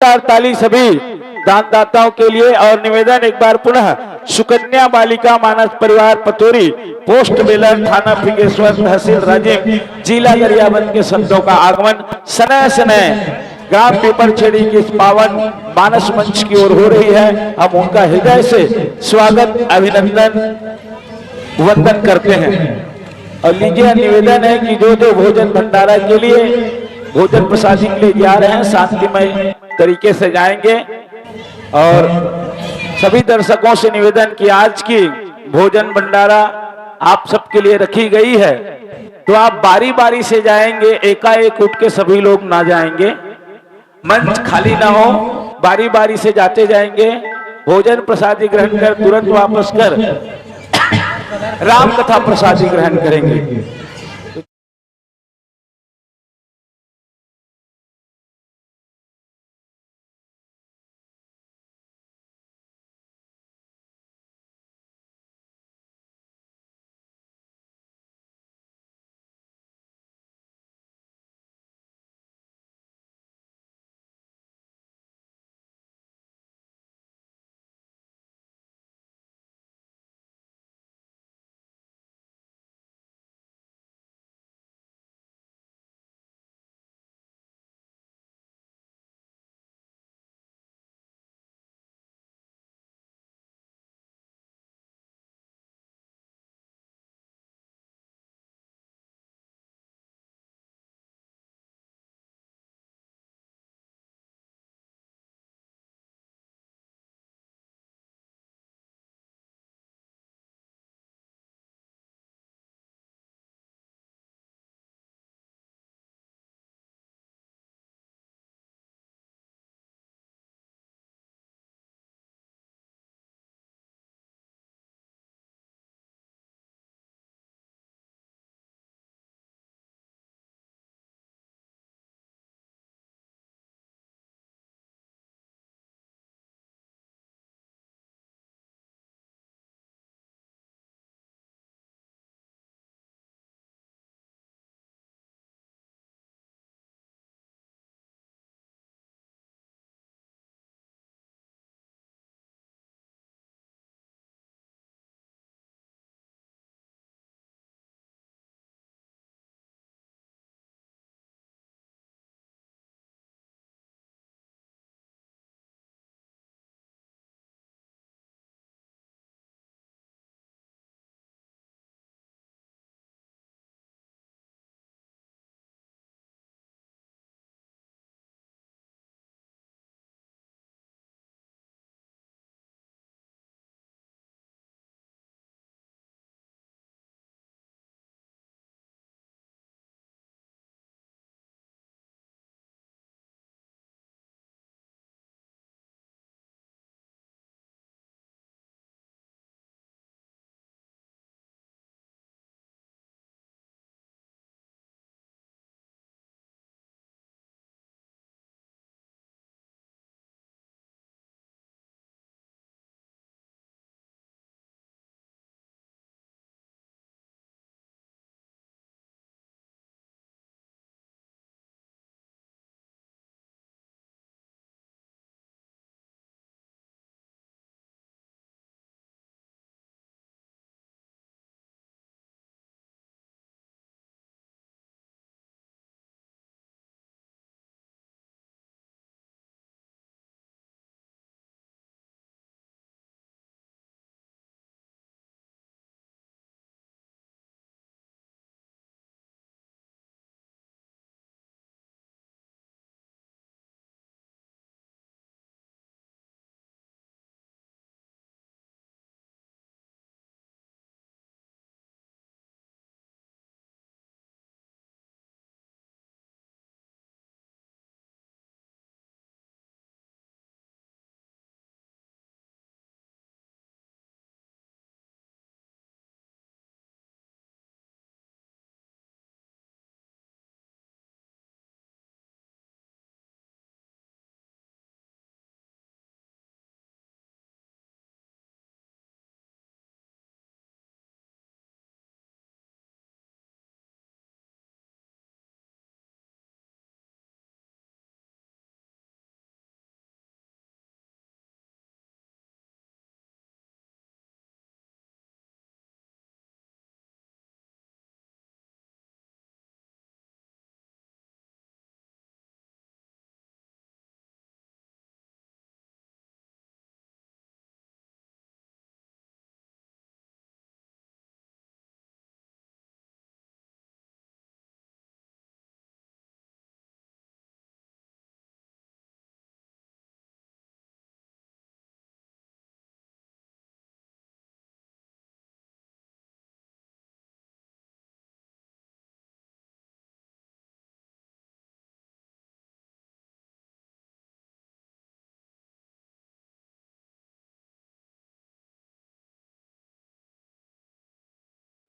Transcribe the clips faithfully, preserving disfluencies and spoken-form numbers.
जोरदार ताली सभी दानदाताओं के लिए। और निवेदन एक बार पुनः, सुकन्या बालिका मानस परिवार पतोरी, पोस्ट बेलर, थाना फिंगेश्वर, तहसील राजिम, जिला गरियाबंद के संतों का आगमन सनय सनय ग्राम पीपरछेड़ी के इस पावन मानस मंच की ओर हो रही है। हम उनका हृदय से स्वागत, अभिनंदन, वंदन करते हैं। और लीजिए, निवेदन है कि जो जो भोजन भंडारा के लिए, भोजन प्रसादी के लिए जा रहे हैं, शांतिमय तरीके से जाएंगे। और सभी दर्शकों से निवेदन कि आज की भोजन भंडारा आप सबके लिए रखी गई है, तो आप बारी बारी से जाएंगे, एकाएक उठ के सभी लोग ना जाएंगे, मंच खाली ना हो, बारी बारी से जाते जाएंगे। भोजन प्रसादी ग्रहण कर तुरंत वापस कर राम कथा प्रसादी ग्रहण करेंगे।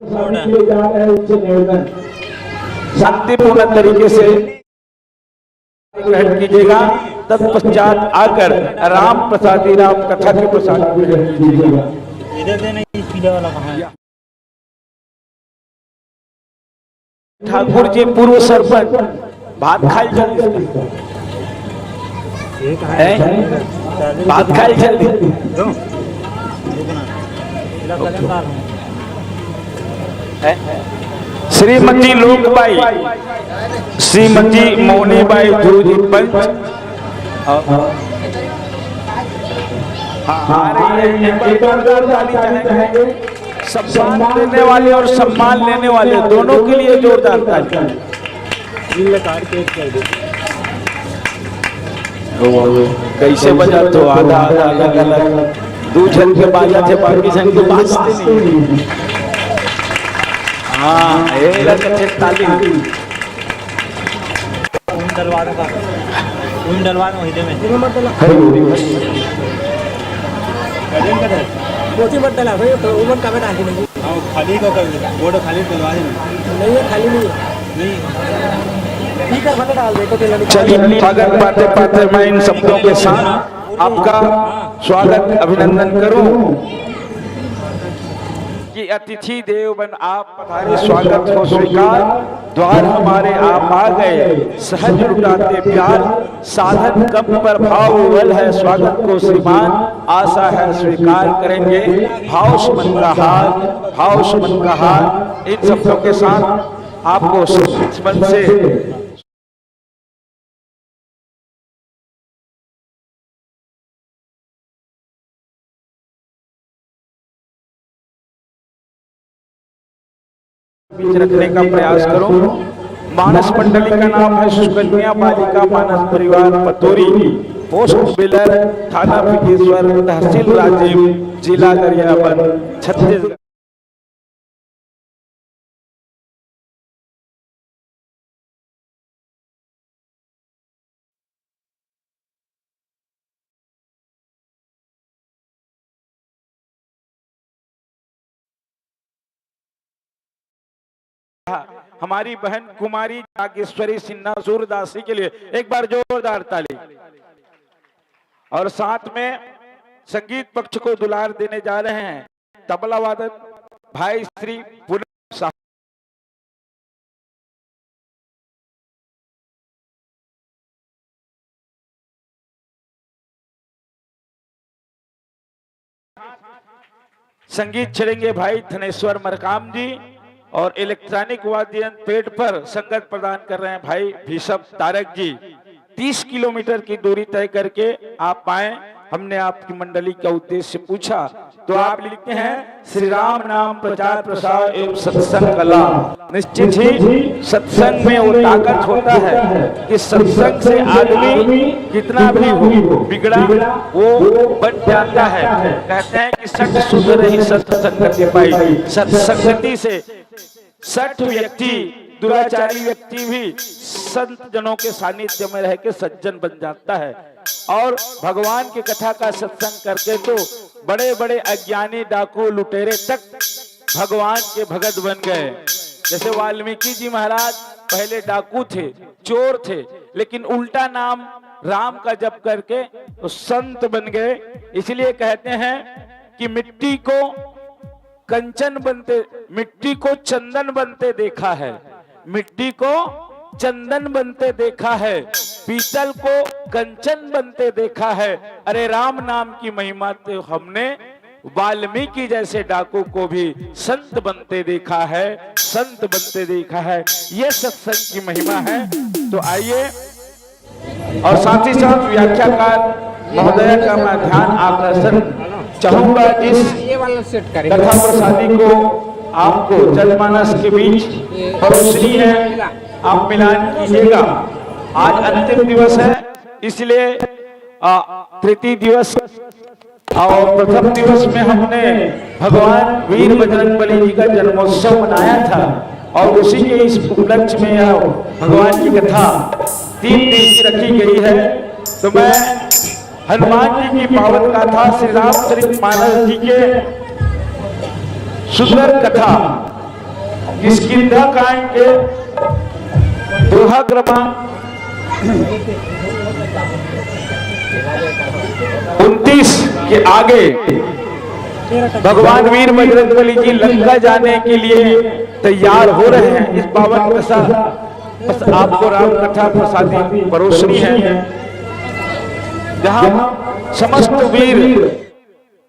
शामिल किए जा रहे हैं, उनसे निवेदन, शांतिपूर्ण तरीके से ग्रहण कीजिएगा। तत्पश्चात आकर राम प्रसादी राम कथा के प्रसाद ग्रहण कीजिएगा। इधर देना, ये पीला वाला कहाँ है? ठाकुर जी, पूर्व सरपंच, भात खाई जल्दी। हैं? भात खाई जल्दी। हैं? श्रीमती लोकबाई, श्रीमती मोहनीबाई जूझ पंच, हाँ, आ रही है। एक बार जोरदार ताली चाहेंगे। सम्मान देने वाले और सम्मान लेने वाले दोनों के लिए जोरदार ताली। कैसे बजा तो आधा आधा, अलग अलग, दू झन के बाजा थे, बाकी झन के बाजते नहीं। हाँ, ये लगा थे ताली। ऊन डलवा दो का। ऊन डलवा दो, हिदे में। हरि बोल। कोची मत डला भाई, तो उमन का बेटा आके नहीं। हाँ, खाली तो कर दे। वो तो खाली डलवा दे। नहीं है, खाली नहीं है। नहीं। ठीक है, भले डाल दे, तो तेल नहीं। चलिए, स्वागत पाते पाते मैं इन शब्दों के साथ आपका स्वागत, अभिनंदन करूं कि अतिथि देव बन आप पधारे, स्वागत हो स्वीकार, द्वार हमारे आप आ गए, सहज लुटाते प्यार, साधन कम पर भाव विह्वल है, स्वागत को श्रीमान आशा है स्वीकार करेंगे। भाव सुमन का हार, भाव सुमन का हार, इन शब्दों के साथ आपको मन से बीच रखने का प्रयास करूं। मानस मंडली का नाम है सुकन्या बालिका मानस परिवार पतोरी, पोस्ट बेलर, थाना फिकेश्वर, तहसील राजिम, जिला गरियाबंद, छत्तीसगढ़। हमारी बहन कुमारी जागेश्वरी सिन्हा सूरदासी के लिए एक बार जोरदार ताली। और साथ में संगीत पक्ष को दुलार देने जा रहे हैं तबला वादन भाई श्री पूनम साहब। संगीत छेड़ेंगे भाई धनेश्वर मरकाम जी, और इलेक्ट्रॉनिक वाद्य यंत्र पेट पर संगत प्रदान कर रहे हैं भाई भीषम तारक जी। तीस किलोमीटर की दूरी तय करके आप आए, हमने आपकी मंडली का उद्देश्य पूछा तो आप लिखते हैं, श्री राम नाम प्रचार प्रसार एवं सत्संग कला। निश्चित ही सत्संग में वो ताकत होता है कि सत्संग से आदमी कितना भी हो बिगड़ा, वो बन जाता है। कहते हैं कि सत सुत रही सत संगति पाई, सत्संगति से सठ व्यक्ति, दुराचारी व्यक्ति भी संत जनों के सानिध्य में रह के सज्जन बन जाता है। और भगवान की कथा का सत्संग करके तो बड़े बड़े अज्ञानी, डाकू, लुटेरे तक भगवान के भगत बन गए। जैसे वाल्मीकि जी महाराज पहले डाकू थे, चोर थे, लेकिन उल्टा नाम राम का जप करके तो संत बन गए। इसलिए कहते हैं कि मिट्टी को कंचन बनते, मिट्टी को चंदन बनते देखा है, मिट्टी को चंदन बनते देखा है, पीतल को कंचन बनते देखा है। अरे राम नाम की महिमा तो हमने वाल्मीकि जैसे डाकू को भी संत बनते देखा है, संत बनते देखा है। ये सत्संग की महिमा है। तो आइए, और साथ ही साथ व्याख्याकार महोदय का मैं ध्यान आकर्षण चाहूंगा, जिस कथा प्रसादी को आपको जनमानस के बीच परोसनी है, आप मिलान कीजिएगा। आज अंतिम दिवस है, इसलिए, आ, तृतीय दिवस और प्रथम दिवस में हमने भगवान वीर बजरंग बली जी का जन्मोत्सव मनाया था और उसी के इस उपलक्ष्य में यह भगवान की कथा तीन दिन की रखी गई है। तो मैं हनुमान जी की पावन गाथा, श्री रामचरित मानस जी के सुंदर कथा किष्किंधा कांड के दोहा क्रमांक उनतीस के आगे भगवान वीर बजरंगबली जी लंका जाने के लिए तैयार हो रहे हैं। इस पावन कथा बस आपको राम कथा प्रसादी परोसनी है, जहां समस्त वीर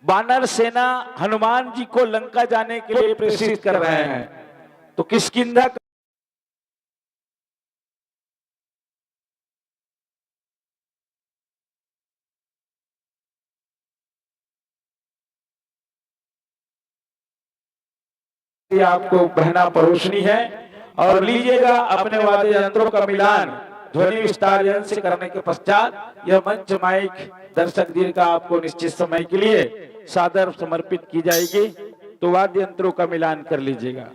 वानर सेना हनुमान जी को लंका जाने के लिए प्रेषित कर रहे हैं। तो किष्किंधा आपको बहना परोसनी है और लीजिएगा अपने वाद्य यंत्रों का मिलान ध्वनि विस्तार यंत्र से करने के पश्चात यह मंच माइक दर्शक दीर्घा आपको निश्चित समय के लिए सादर समर्पित की जाएगी। तो वाद्य यंत्रों का मिलान कर लीजिएगा।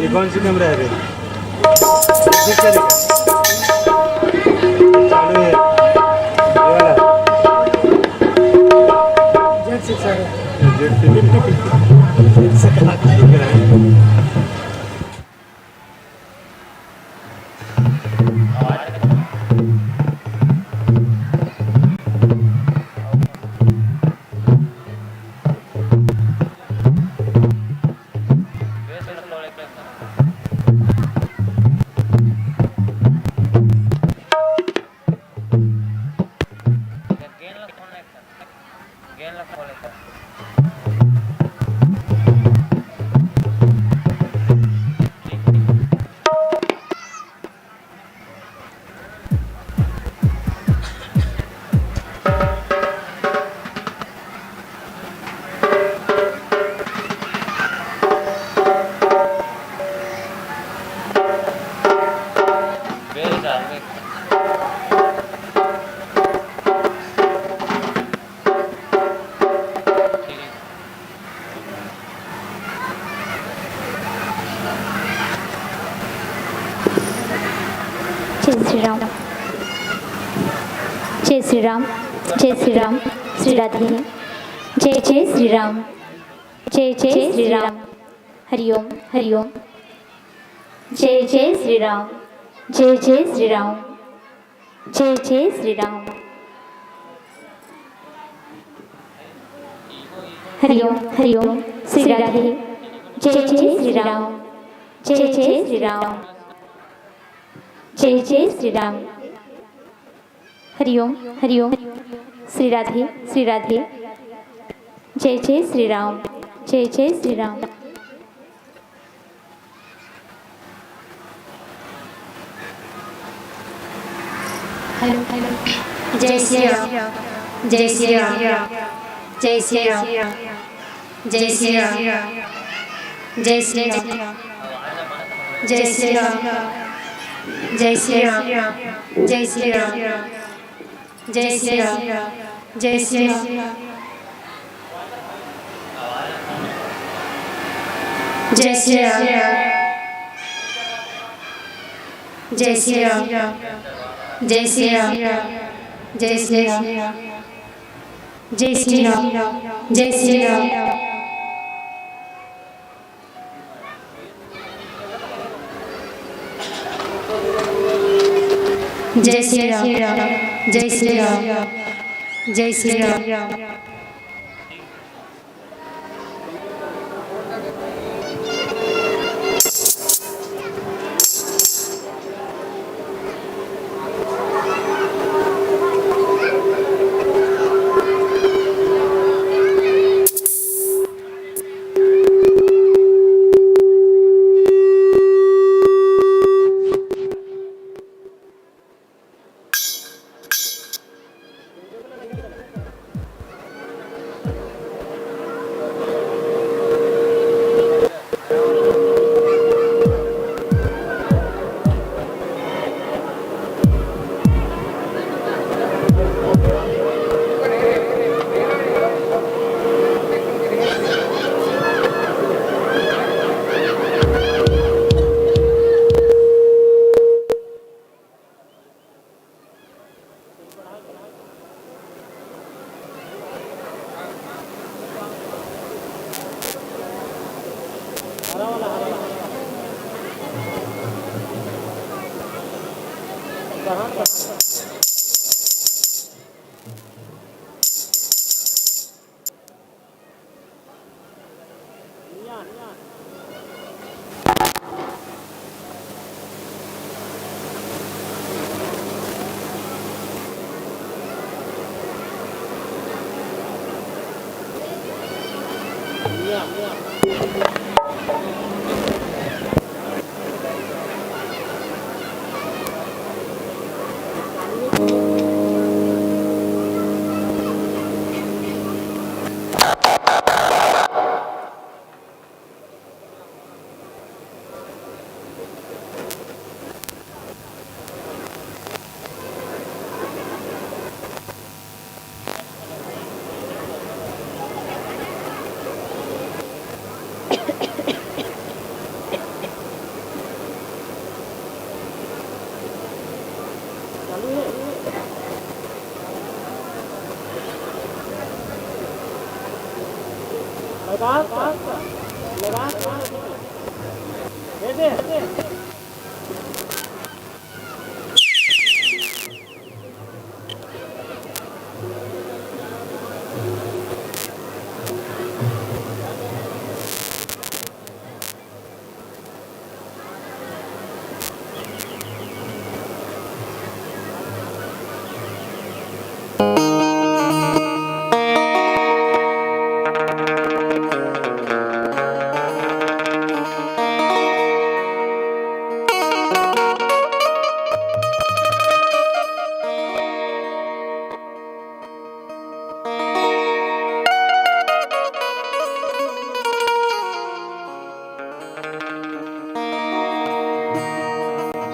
ये कौन सी कैमरा है रे? सिक्स है। चालू है। ये वाला। जेड सिक्स है। Z six. जय श्री राम। जय श्री राम। जय श्री राम। श्री राधे। जय जय श्री राम। जय जय श्री राम। हरिओम हरिओम। जय जय श्री राम। जय जय श्री राम। जय जय श्री राम। हरिओम हरिओम। श्री राधे। जय जय श्री राम। जय जय श्री राम। जय जय श्री राम। हरिओम हरिओम। श्री राधे श्री राधे। जय जय श्री राम। जय जय श्री राम। Hello hello. जय श्री राम। जय श्री राम। जय श्री राम। जय श्री राम। जय श्री राम। जय श्री राम। जय श्री राम। जय श्री राम। जय श्री राम। जय श्री राम। जय श्री राम। जय श्री राम। जय श्री राम। जय श्री राम। जय श्री राम। जय श्री राम। जय श्री राम। जय श्री राम। जय श्री राम। जय श्री राम।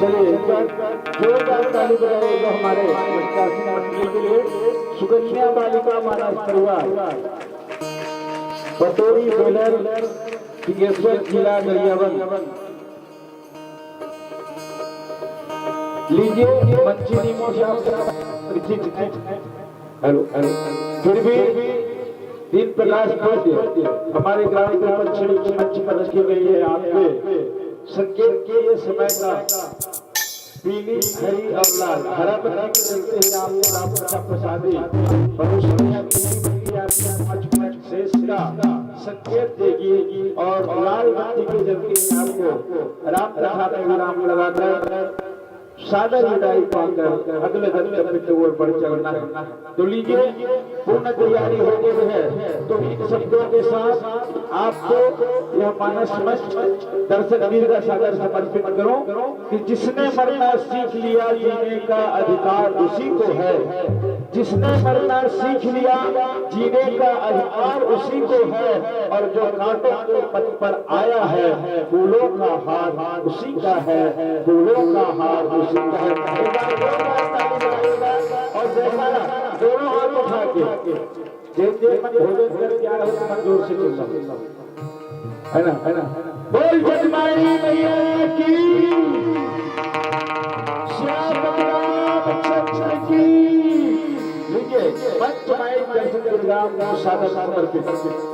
चलिए, एक बार जोरदार ताली बजाइए जो हमारे प्रशासन मंडली के लिए सुकन्या बालिका मानस परिवार, पतोरी बेलर, सिंहेश्वर, जिला गरियाबंद। लीजिए, मंच नीमो से आप परिचित हैं। Hello, hello. फिर भी दीन प्रकाश पद्य हमारे ग्राम प्रदक्षिण के मंच पर रखी गई है। आपके संकेत के लिए समय का पीली, हरी और लाल। हरा बत्ती के जलते ही आपको राम कथा प्रसादी परोसनी है। पीली बत्ती आपको पाँच मिनट शेष का संकेत देगी और लाल बत्ती के जलते ही आपको राम कथा में विराम लगाकर सादर विदाई पाकर अगले गंतव्य की ओर बढ़ चलना है। तो लीजिए, पूर्ण तैयारी हो गई है, तो इन शब्दों के साथ आपको यह मानस मंच दर्शक दीर्घा सागर समर्पित करूं कि जिसने मरना सीख लिया, जीने का अधिकार उसी को है। जिसने मरना सीख लिया, जीने का अधिकार उसी को है, और जो कांटों के पथ पर आया है, फूलों का हार उसी का है, फूलों का हार उसी का है। एक बार जोरदार ताली बजाइएगा और जयकारा दोनों हाथ उठा के। जेन जेन मन भोजन करके आ रहे हो, मन जोर से चिल्लाओ। है ना, है ना? बोल जगमाई मैया की, श्याम रामचंद्र की। लीजिए, मंच माई दर्शन दुर्गा को सादर समर्पित।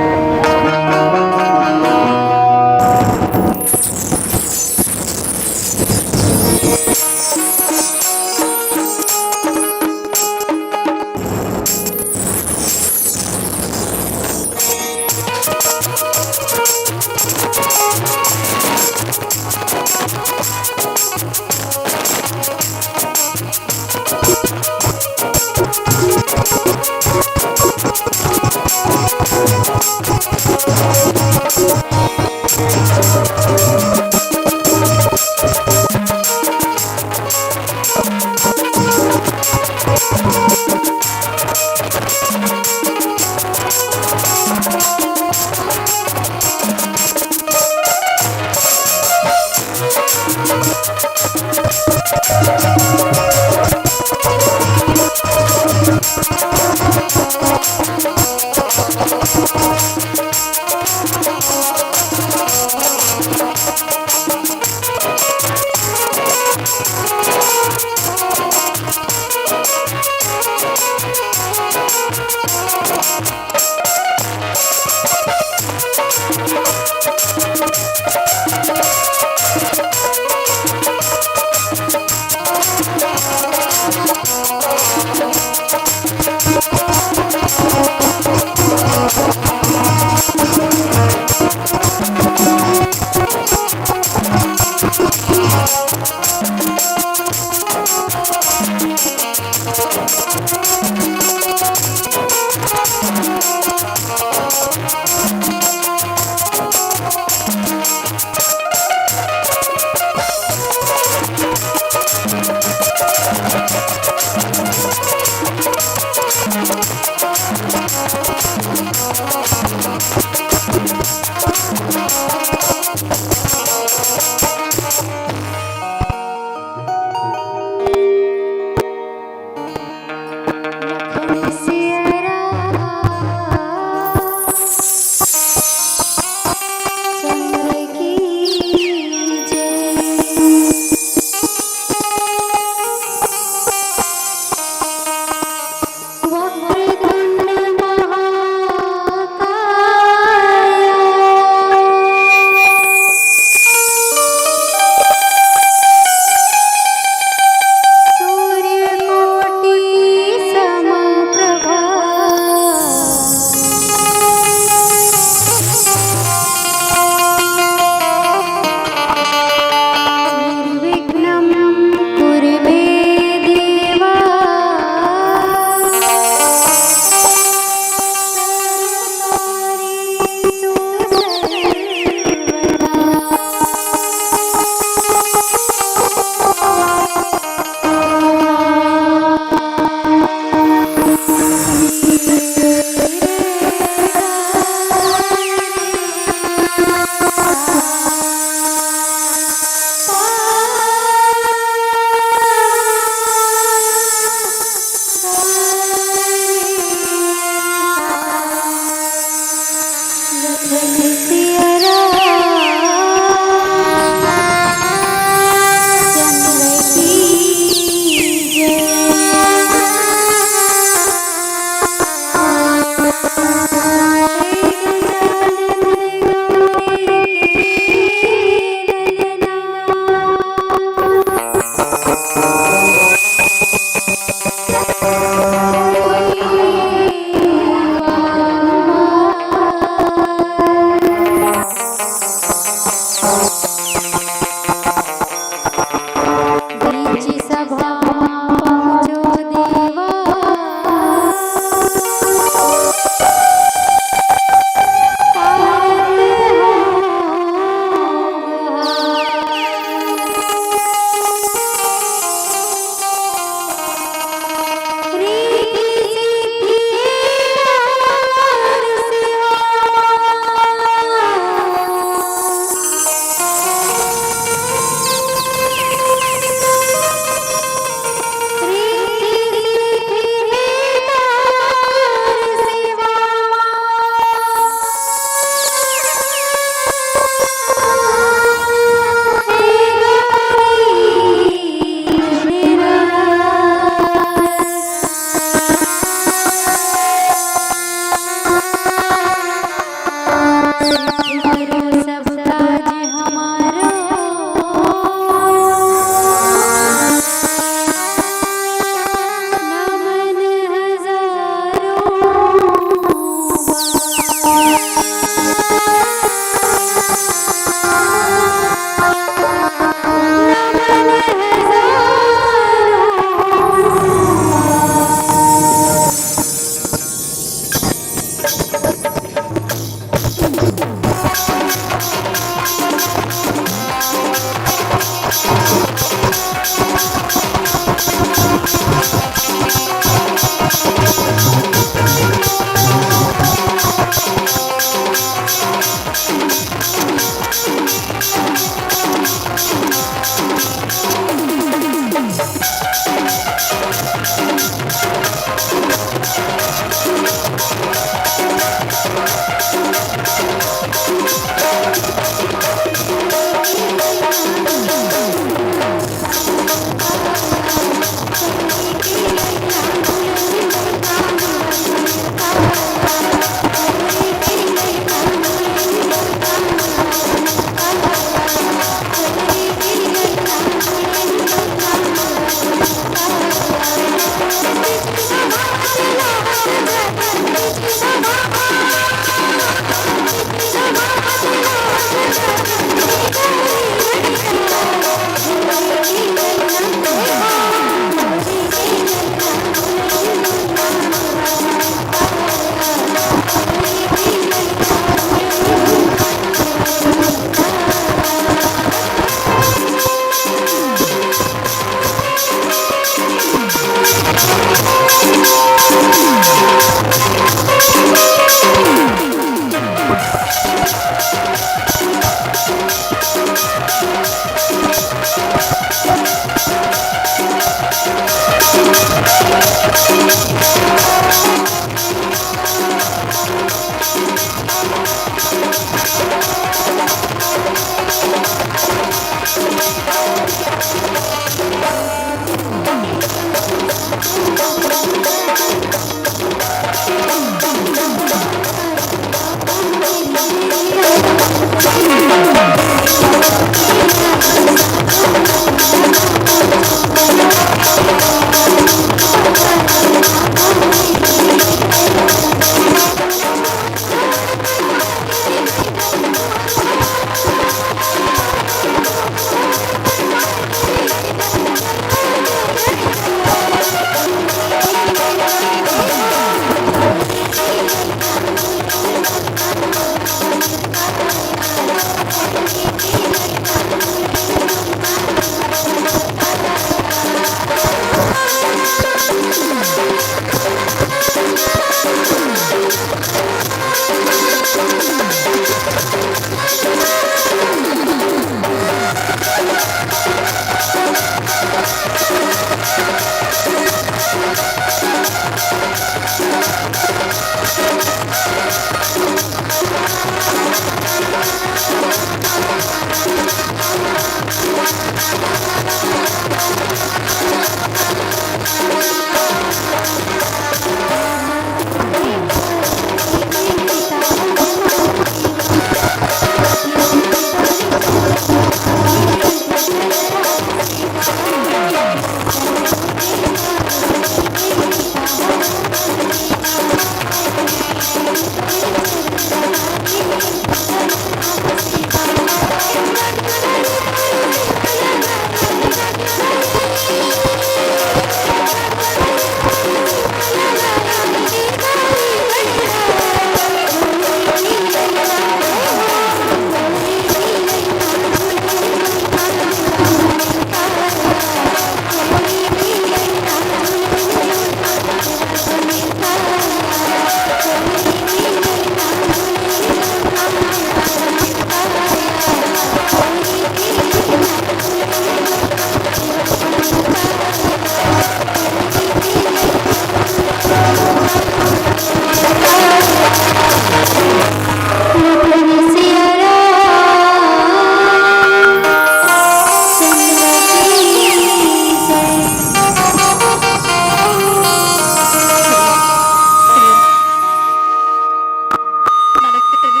मानस के प्रभु,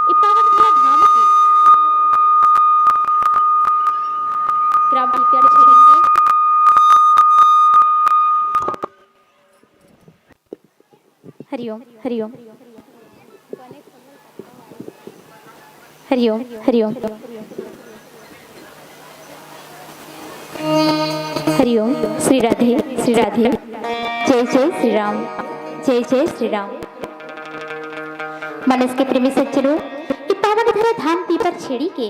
ए पावन धरा धाम के ग्राम पिपरिया छेड़ी के हरिओम, हरिओम। हरिओम, हरिओम। हरिओम, श्री राधे, श्री राधे। जय जय श्री राम, जय जय श्री राम। मानस के प्रेमी सज्जनों, ई पावन धरा धाम पीपर छेड़ी के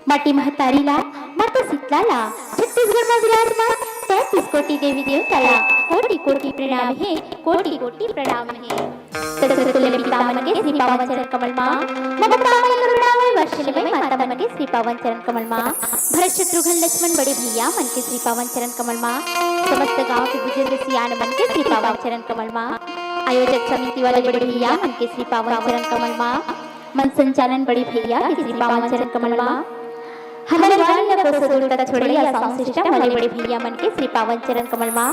माटी महतारी ला, माता शीतला ला, छत्तीसगढ़ में विराजमान तैंतीस कोटि देवी देवता ला कोटि कोटि प्रणाम हे, कोटि कोटि प्रणाम हे। त सुरतुल्य पिता मन के श्री पावन चरण कमल मा, ममता मय करुणा मय वात्सल्य मय माता मन के श्री पावन चरण कमल मा, भरत शत्रुघ्न लक्ष्मण बड़े भैया मन के श्री पावन चरण कमल मा, समस्त गांव के बुजुर्ग सियान मन के श्री पावन चरण कमल मा, आयोजक समिति वाले बड़े भैया मन के श्री पावन चरण कमल मा, मंच संचालन बड़े भैया के श्री पावन चरण कमल मा, हमर वाणी ला कोसों दूर तक छोड़इया sound system वाले बड़े भैया मन के श्री पावन चरण कमल मा,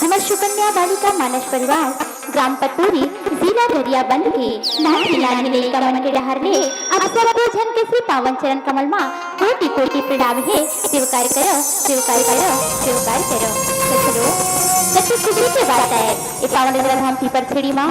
हमर सुकन्या बालिका मानस परिवार, ग्राम पतोरी, जिला गरियाबंद के नान्ही नान्ही लइका मन के डहर ले आप सबो झन के श्री पावन चरण कमल मा कोटि कोटि प्रणाम हे। स्वीकार करो, स्वीकार करो, स्वीकार करो। तो चलो, कति खुशी के बात आय, ए पावन धरा धाम पीपर छेड़ी मा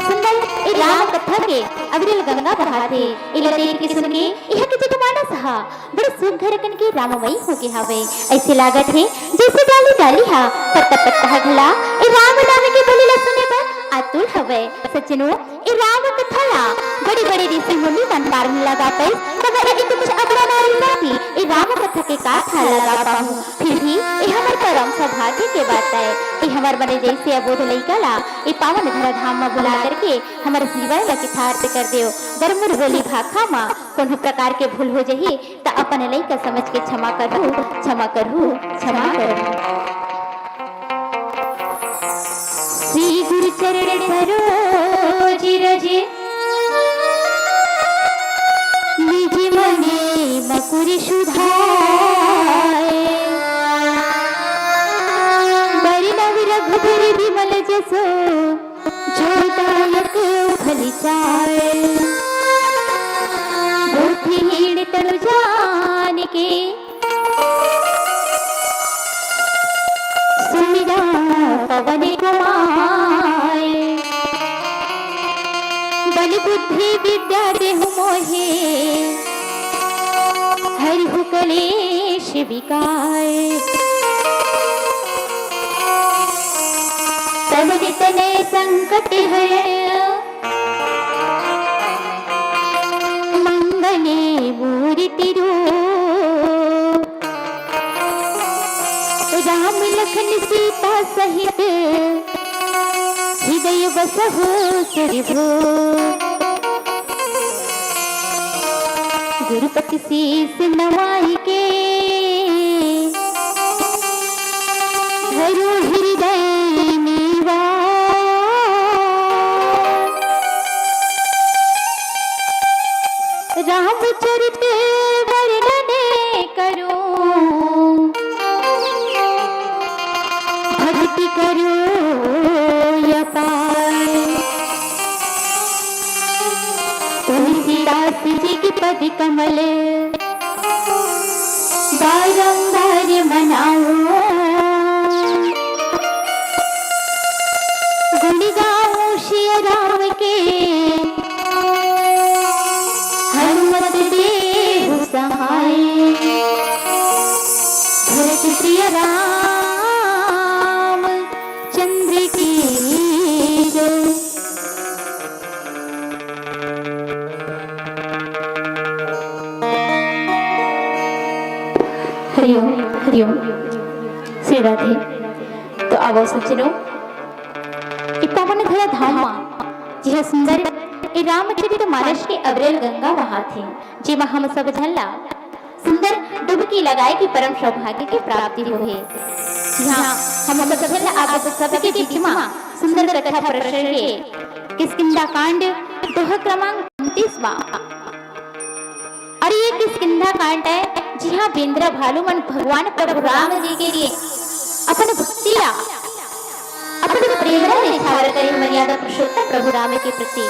सुंदर ए राम कथा के अविरल गंगा बहात हे। एला देख के सुन के इहाँ के जनमानस हा बड़े सुघर अकन के राममय हो गे हावय। अइसे लागत हे जइसे डाली डाली हा, पत्ता पत्ता हा घला ए राम नाम के बोली ला सुने बर आतुर हवय। सज्जनो, ए राम कथा ला बड़े बड़े ऋषि मुनि मन पार नइ लगा पाइस, मगर एक कुछ अबला नारी जाति ए राम कथा के का थाह लगा पाहूँ। फिर भी ए हमर परम सौभाग्य के बात आय। ए हमर बने जइसे अबोध लइका ला ए पावन धरा धाम म बुला करके हमर जीवन ला कृतार्थ कर देव। गर मोर बोली भाखा म कोनो प्रकार के भूल हो जही, त अपन लइका समझ के क्षमा करहू, क्षमा करहू, क्षमा करहू। श्री गुरु चरण सरोज रज, निज मने मकुर सुधाय। बरनउँ रघुबर बिमल जसु, जो दायक फल पाय। बुद्धिहीन तनु जानिके, सुमिरउँ पवन कुमार। बल बुद्धि विद्या देहु मोहे, हरहु कलेश विकार। सब नित नय संकट हरन, मंगले मूरति रूप। राम लखन सीता सहित, हृदय बसहु सुरभूप। गुरुपति शीश नवाई के, धरो हृदय मा। रामचरित वर्णन करूं, भक्ति करूं अपार। तुलसीदास जी के पद कमल बारंबार मनाऊं। गुण गाऊं सिया राम के, हनुमत देहु सहाय। भरत सिया राम चंद्र की जय। हरिओम, हरिओम। श्री राधे। तो आवो सज्जनो, ए पावन धरा धाम मा, जिहाँ सुंदर ए रामचरित मानस के अविरल गंगा बहात हे, जेमा हम सब झन ला सुंदर डुबकी लगाए के परम सौभाग्य के प्राप्ति होहे। जिहाँ हम सब झन ला आप सबके बीच मा सुंदर कथा प्रसंग के किष्किंधा कांड दोहा क्रमांक उनतीस मा। अरे ये किष्किंधा कांड है, जिहाँ बेंदरा भालू मन भगवान प्रभु राम जी के लिए अपन भक्ति ला, अपन प्रेम ला निछावर करे, मर्यादा पुरुषोत्तम प्रभु राम के प्रति।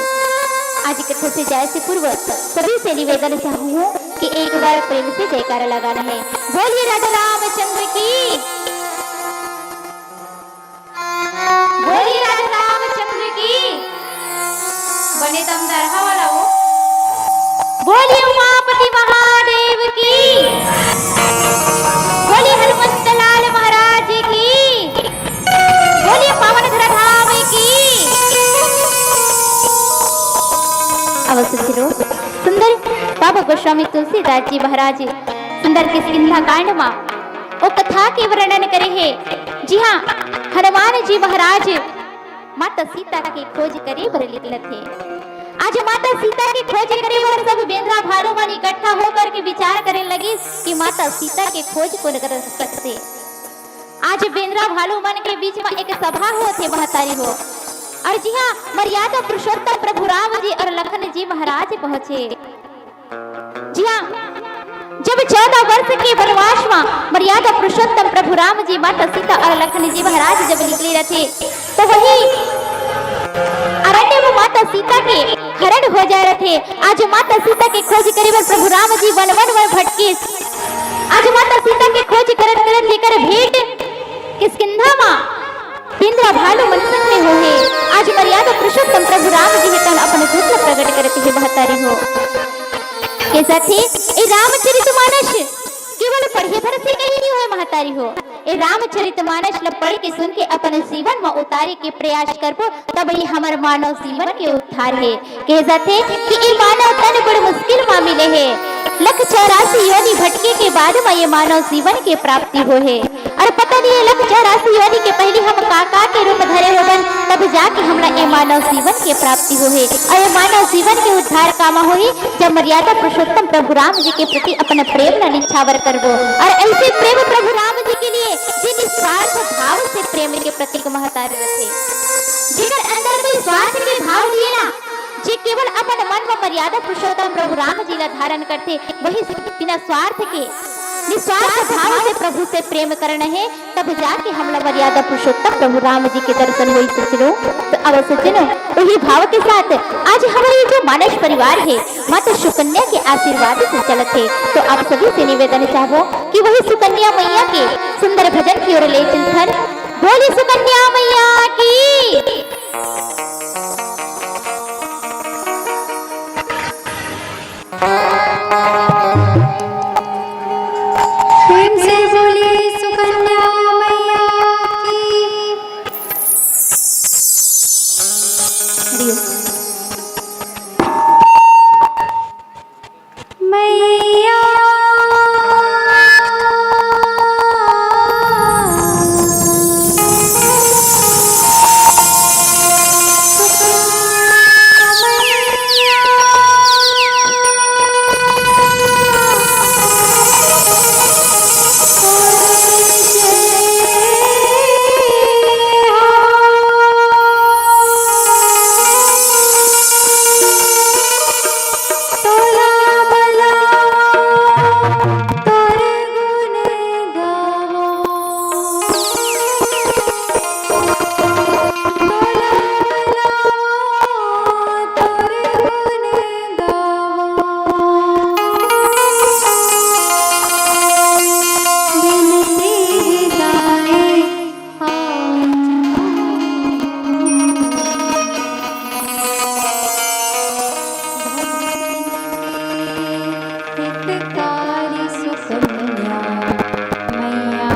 आज कथा से जाए से पूर्व सभी से निवेदन चाहूँ कि एक बार प्रेम से जयकारा लगाना है। बोलिए राजा रामचंद्र की, बोलिए राजा रामचंद्र की। बने दमदार हवा ला वो। बोलिए उमापति महादेव की। बोलिए हनुमंत लाल महाराज की। बोलिए पावन धरा धाम की। अवश्य सुनो, सुंदर बाबा गोस्वामी तुलसीदास जी महाराज सुंदर किष्किंधा कांड मा ओ कथा के वर्णन करे हे, जिहाँ हनुमान जी महाराज माता सीता के खोज करे बर निकलत हे। आज माता सीता के खोज करे बर सब बेंदरा भालू मन इकट्ठा होकर के विचार करे लगिस कि माता सीता के खोज कोन कर सकथे। आज बेंदरा भालू मन के बीच मा एक सभा होत हे महतारी हो। अउ जिहां मर्यादा पुरुषोत्तम प्रभु राम जी अउ लखन जी महाराज पहुंचे। जिहां जब चौदह वर्ष के वनवास म मर्यादा पुरुषोत्तम प्रभु राम जी, माता सीता अउ लखन जी महाराज जब निकले रथे, त वही अरण्य म माता सीता के हरण हो जाय रथे। आज माता सीता के खोज करे बर प्रभु राम जी वन वन म भटके। आज माता सीता के खोज करत करत जेकर भेंट किष्किंधा म इंद्र भालु मन संग में होहे। आज मर्यादा पुरुषोत्तम प्रभु राम जी हे तन अपन दूत ल प्रगट करत हे महतारी हो। के साथी, ए रामचरित मानस केवल पढ़े भर से कहीं नहीं होय महतारी हो। ए रामचरित मानस ल पढ़ के, सुन के, अपन जीवन म उतारे के प्रयास करबो, तब ही हमर मानव जीवन के उद्धार हे। कहे जाथे कि ए मानव तन बड़ मुश्किल म मिले हे। लख चौरासी योनि भटके के बाद म ए मानव जीवन के प्राप्ति होहे। अउ पता नहीं, ए लख चौरासी योनि के पहिली हम का-का के रूप धरे होबन, तब जाके हमला ए मानव जीवन के प्राप्ति होहे। अउ ए मानव जीवन के उद्धार कामा होही, जब मर्यादा पुरुषोत्तम प्रभु राम जी के प्रति अपन प्रेम ला निछावर करबो। अउ अइसे प्रेम प्रभु राम जी के लिए, जे निस्वार्थ भाव से प्रेम के प्रतीक महतारी रथे, जेकर अंदर कोई स्वार्थ के भाव नहीं हे ना, जे केवल अपन मन म मर्यादा पुरुषोत्तम प्रभु राम जी ला धारण करथे, वही बिना स्वार्थ के निस्वार्थ भाव से प्रभु से प्रेम करना हे, तब जाके हमला मर्यादा पुरुषोत्तम प्रभु राम जी के दर्शन होई सज्जनों। तो अब सज्जनों, वही भाव के साथ आज हमर ये जो मानस परिवार हे, माता सुकन्या के आशीर्वाद से चलत हे, तो आप सभी से निवेदन चाहबो कि वही सुकन्या मैया के सुंदर भजन की ओर ले चलथन। बोली सुकन्या मैया की। प्रेम से बोली सुकन्या मैया की। हरि ओम। मैया। हितकारी सुकन्या मैया,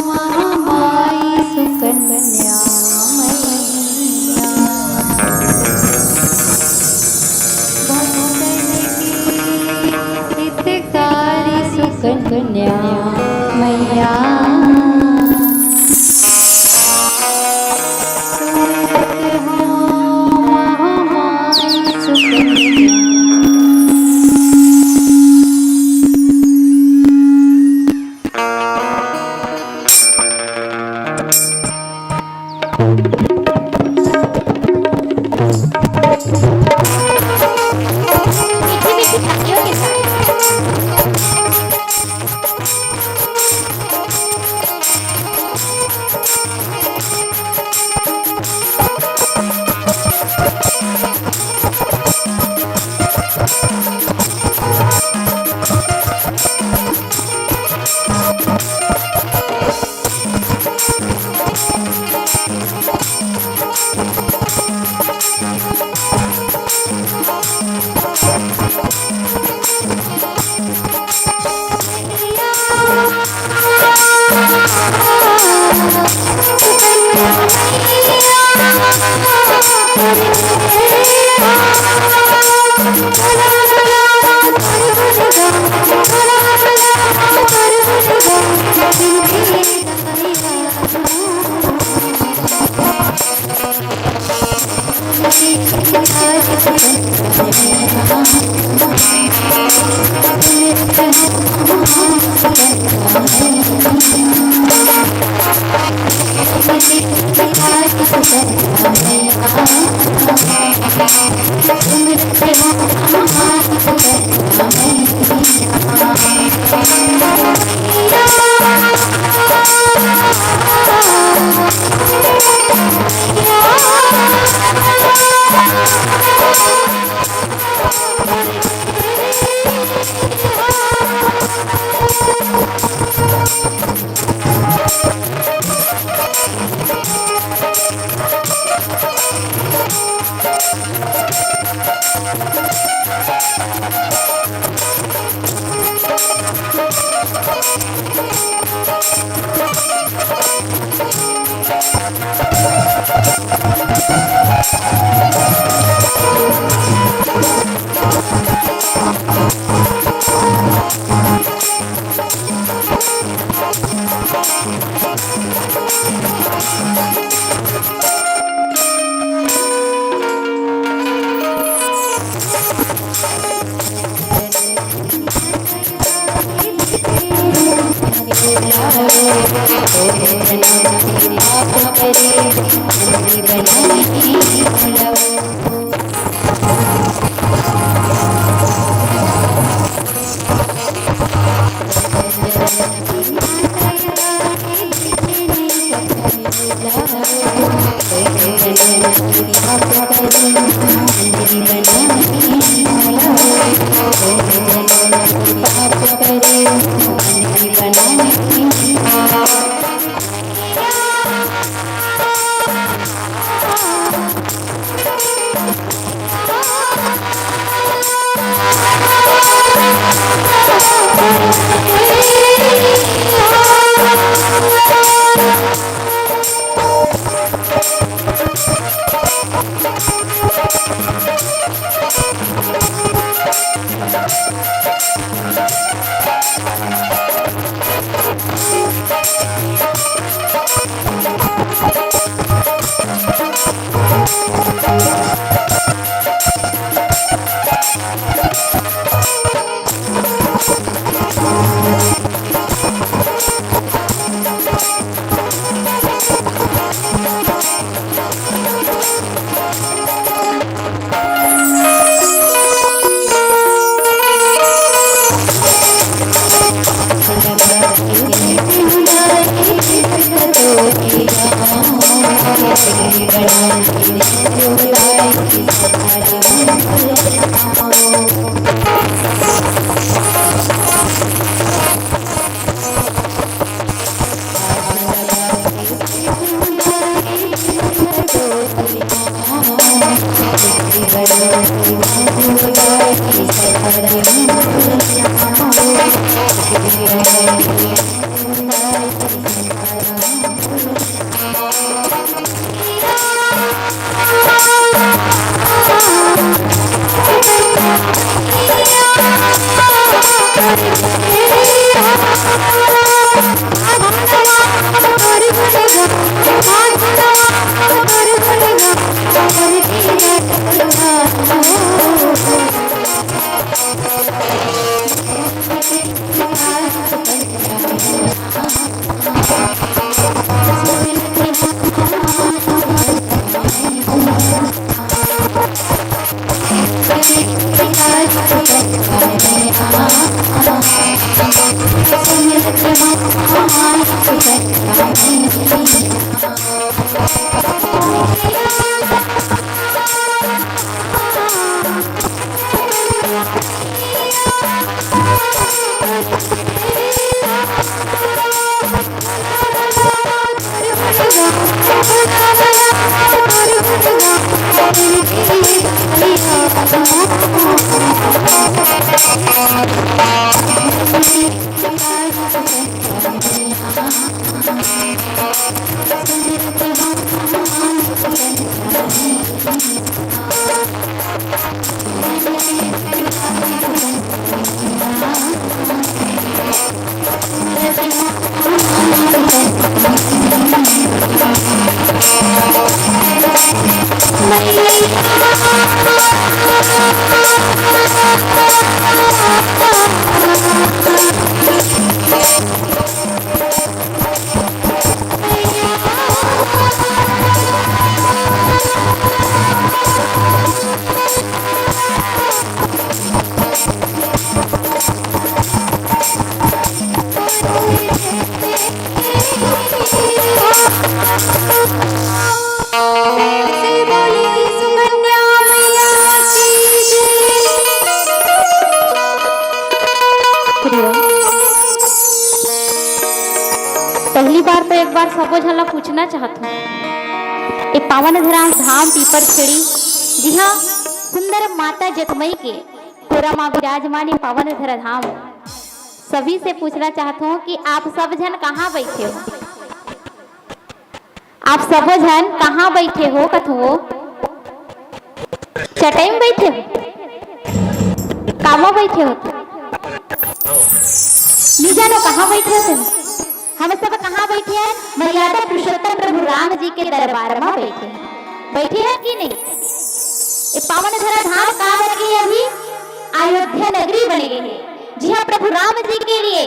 महामाई सुकन्या मैया, भक्तन की हितकारी सुकन्या मैया। पहली बार तो एक बार सबो झन ला पूछना चाहत हूँ, ये पावन धरा धाम पीपर छेड़ी, जिहाँ सुंदर माता जतमई के कोरा मा विराजमान ये पावन धरा धाम, सभी से पूछना चाहत हूँ कि आप सब झन कहाँ बैठे हो? आप सबो झन कहाँ बैठे हो? कथो वो चटई में बैठे हो, कामा बैठे हो? नी जानो कहाँ बैठे हो तुम? हम सब कहाँ बैठे हैं? मर्यादा पुरुषोत्तम प्रभु राम जी के दरबार में बैठे हैं। बैठे हैं कि नहीं? ये पावन धरा धाम का बन गई? अभी अयोध्या नगरी बन गई है, जिहाँ प्रभु राम जी के लिए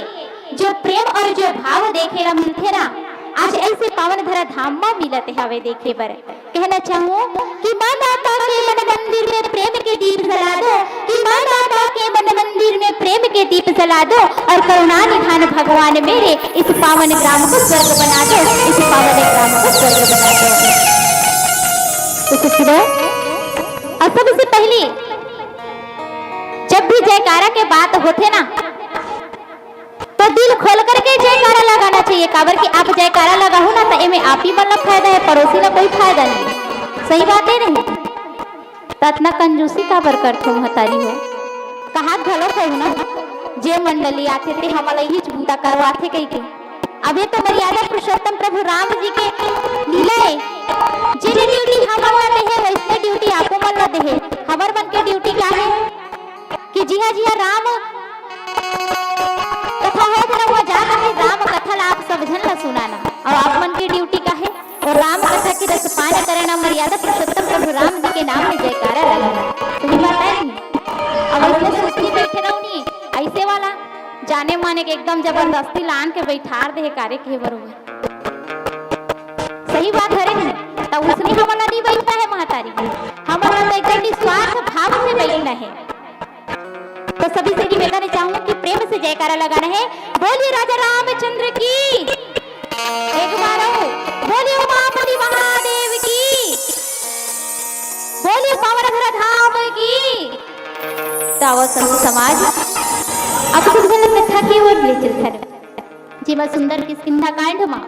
जो प्रेम और जो भाव देखे ला मिलथे ना, आज ऐसे पावन धरा धाम में मिलत हवे देखे बर। कहना चाहूँ कि माँ माता के मन मंदिर में प्रेम के दीप जला दो, कि माँ माता के मन मंदिर में प्रेम के दीप जला दो और करुणा निधान भगवान मेरे इस पावन ग्राम को स्वर्ग बना दो, इस पावन ग्राम को स्वर्ग बना दो। तो सुनो, और सबसे पहले जब भी जयकारा के बात होथे ना, तो दिल खोल करके जयकारा लगाना चाहिए, काबर कि आप जयकारा लगाहू ना, तो एमे आप ही मन ला फायदा है, पड़ोसी ला कोई फायदा नहीं। सही बात है नहीं? तो इतना कंजूसी काबर करथो महतारी हो? कहात घलो कहू ना, जे मंडली आथे ते हमला इहीच बूता करवाथे कहिके। अब ये तो मर्यादा पुरुषोत्तम प्रभु राम जी के लीला है। जेने ड्यूटी हमन ला देहे, वैसने ड्यूटी आपो मन ला देहे। हमर मन के ड्यूटी का है कि जिहा जिहा राम कथा होत ना, वहाँ जा करके राम कथा ला आप सब झन ला सुनाना। और आप मन के ड्यूटी का है, और राम कथा के रसपान करना, मर्यादा पुरुषोत्तम प्रभु राम जी के नाम में जयकारा लगाना। सही बात है नहीं? अब ऐसे सुस्ती बैठे रहो नहीं, ऐसे वाला जाने माने के एकदम जबरदस्ती लान के बैठार दे कारे के बरोबर। सही बात हरे नहीं? तब उसने हमला नहीं बैठना है महतारी, हमला तो एकदम निस्वार्थ भाव से बैठना है। तो सभी से निवेदन चाहूँ कि प्रेम से जयकारा लगाना है। बोलिए राजा रामचंद्र की एक बार और, बोलिए उमापति महादेव की, बोलिए पावन धरा धाम की। तो आओ संत समाज, अब कुछ गलत कथा की ओर ले चलते हैं। जेमा सुंदर किष्किंधा कांड मा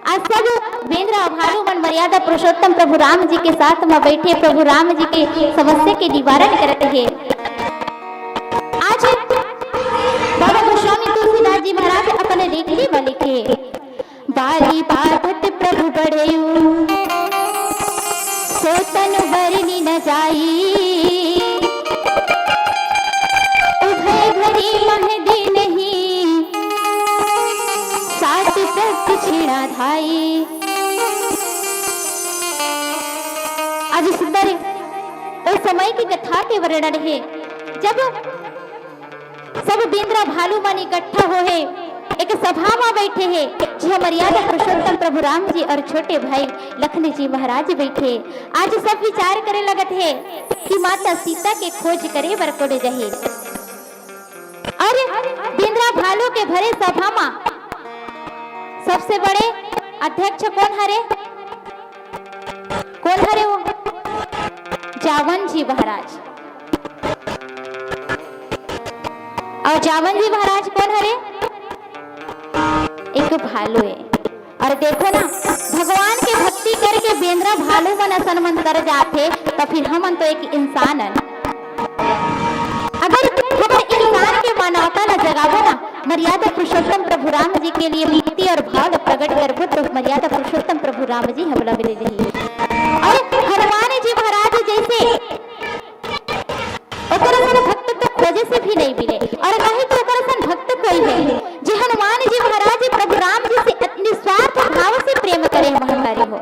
आज सब बेंदरा भालू मन मर्यादा पुरुषोत्तम प्रभु राम जी के साथ मा बैठे प्रभु राम जी के समस्या के निवारण करत हे। आज बाबा गोस्वामी तुलसीदास जी महाराज अपन रेखली मा लिखे, बाली बाधत प्रभु बड़ेऊ, सो तनु बरनि न जाई। उभय घरी मह दीन्ही, सात प्रति छिणा धाई। आज सुंदर ओ समय की कथा के वर्णन हे, जब सब बेंदरा भालू मन इकट्ठा हो हे, एक सभा मा बैठे हे, जिहा मर्यादा पुरुषोत्तम प्रभु राम जी और छोटे भाई लखन जी महाराज बैठे। आज सब विचार करे लगत हे कि माता सीता के खोज करे बर कोन जाही। अरे, बेंदरा भालू के भरे सभा मा सबसे बड़े अध्यक्ष कोन हरे? कोन हरे वो? जावन जी महाराज। और जावन जी महाराज कोन हरे? एक भालू है। और देखो ना, भगवान के भक्ति करके बेंदरा भालू मन असन मन तर जाथे, तो फिर हमन तो एक इंसान हन। अगर हमर इंसान के मानवता ला जगाबो ना, मर्यादा पुरुषोत्तम प्रभु राम जी के लिए भक्ति और भाव ला प्रकट करबो, तो मर्यादा पुरुषोत्तम प्रभु राम जी हमला मिले रही। और हनुमान जी महाराज जैसे ओकर असन भक्त तो खोजे से भी नहीं मिले, और नहीं तो ओकर असन भक्त कोई है जे हनुमान जी महाराज प्रभु राम जी से निस्वार्थ भाव से प्रेम करे महतारी हो।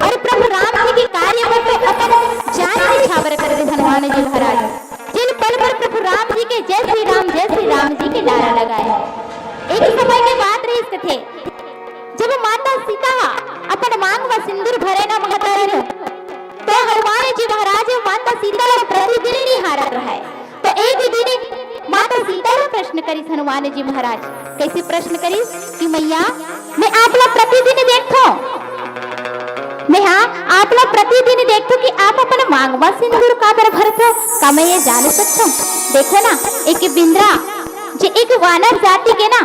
और प्रभु राम जी के कार्य में तो अपन जान निछावर कर दे हनुमान जी महाराज। जिन पल पर प्रभु राम जी के जय श्री राम, जय श्री राम जी के नारा लगाए। एक समय के बात रहिस कथे, जब माता सीता हा अपन मांग मा सिंदूर भरे ना महतारी हो, तो हनुमान जी महाराज माता सीता ला प्रतिदिन निहारत रहय। तो एक दिन माता सीता ला प्रश्न करिस हनुमान जी महाराज। कैसे प्रश्न करिस कि मैया, मैं आप ला प्रतिदिन देखथों, मैं हाँ, आप ला प्रतिदिन देखथों कि आप अपन मांग मा सिंदूर काबर भरथो, का मैं ये जान सकथों? देखो ना, एक बेंदरा जे एक वानर जाति के ना,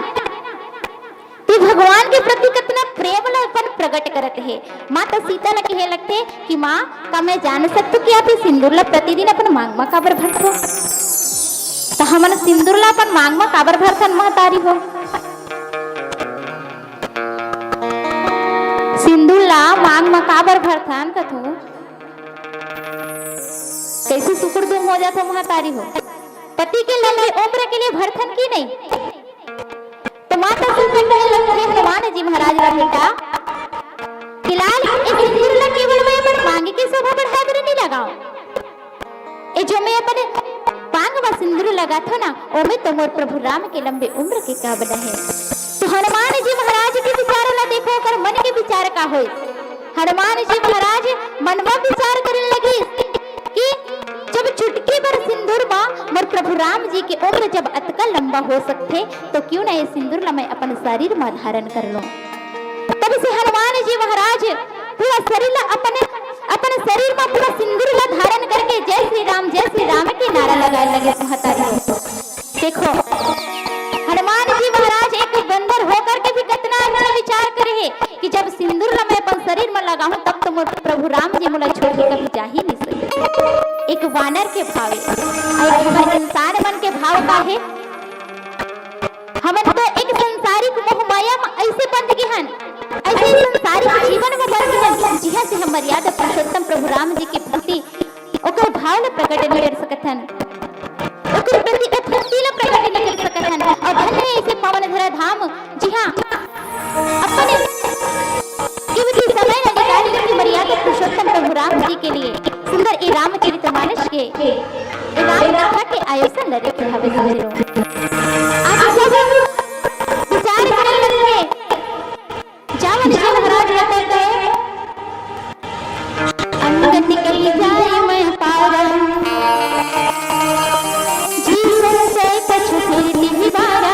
ते भगवान के प्रति कतना प्रेम ला अपन प्रकट करत हे। माता सीता ला कहे लगथे कि माँ, का मैं जान सकथों कि आप ये सिंदूर ला प्रतिदिन अपन मांग मा काबर भरथो? त हमन सिंदूर ला अपन मांग मा काबर भरथन महतारी हो? सिंदूर ला मांग मा काबर भरथन कथू? कैसे सुकुड़ दुम हो जाथो महतारी हो? पति के लंबी उम्र के लिए भरथन की नहीं? तो माता सीता कहे लगथे हनुमान जी महाराज ला, बेटा, कि लाल, ए सिंदूर ला केवल मैं अपन मांग के शोभा बढ़ाए बर नहीं लगाओं। ए जो मैं अपन मांग मा सिंदूर लगाथों ना, ओमे तो मोर प्रभु राम के लंबे उम्र के कामना हे। तो हनुमान जी महाराज के विचार ला देखो, ओकर मन के विचार का होय। हनुमान जी महाराज मन मा विचार करे लगिस कि जब चुटकी भर सिंदूर मा मोर प्रभु राम जी के उम्र जब अतका लंबा हो सकथे, तो क्यों ना ये सिंदूर ला मैं अपन शरीर मा धारण कर लूं। तब से हनुमान जी महाराज पूरा शरीर ला अपने, अपन शरीर मा पूरा सिंदूर ला धारण करके जय श्री राम, जय श्री राम के नारा लगाए लगे महतारी। देखो, हनुमान जी महाराज एक बंदर होकर के भी कितना अच्छा विचार करे हे कि जब सिंदूर ला मैं अपन शरीर मा लगाहूं, तब तो मोर प्रभु राम जी मोला छोड़ के कभी जा ही नहीं सकते। एक वानर के भाव हे, अउ एक हमर इंसान मन के भाव का हे। हमन तो एक संसारिक मोह माया मा ऐसे बंध गे हन, ऐसे संसारिक जीवन मा बंध गे हन, जिहां से हम मर्यादा पुरुषोत्तम प्रभु राम जी के प्रति ओकर भाव ला प्रकट नहीं कर सकत हन, ओकर प्रति भक्ति ला प्रकट नहीं कर सकत हन। अउ धन्य हे ऐसे पावन धरा धाम, जिहां अपन कीमती समय ला निकाल के मर्यादा पुरुषोत्तम प्रभु राम जी के लिए सुंदर ए रामचरित मानस के, ए राम कथा के आयोजन ला रखे हवे। आज सब विचार करे लगे। जावन जी महाराज हे तो कहे, अंगत कही जाय मैं पारा, जी संशय कछु फिर तिहि बारा।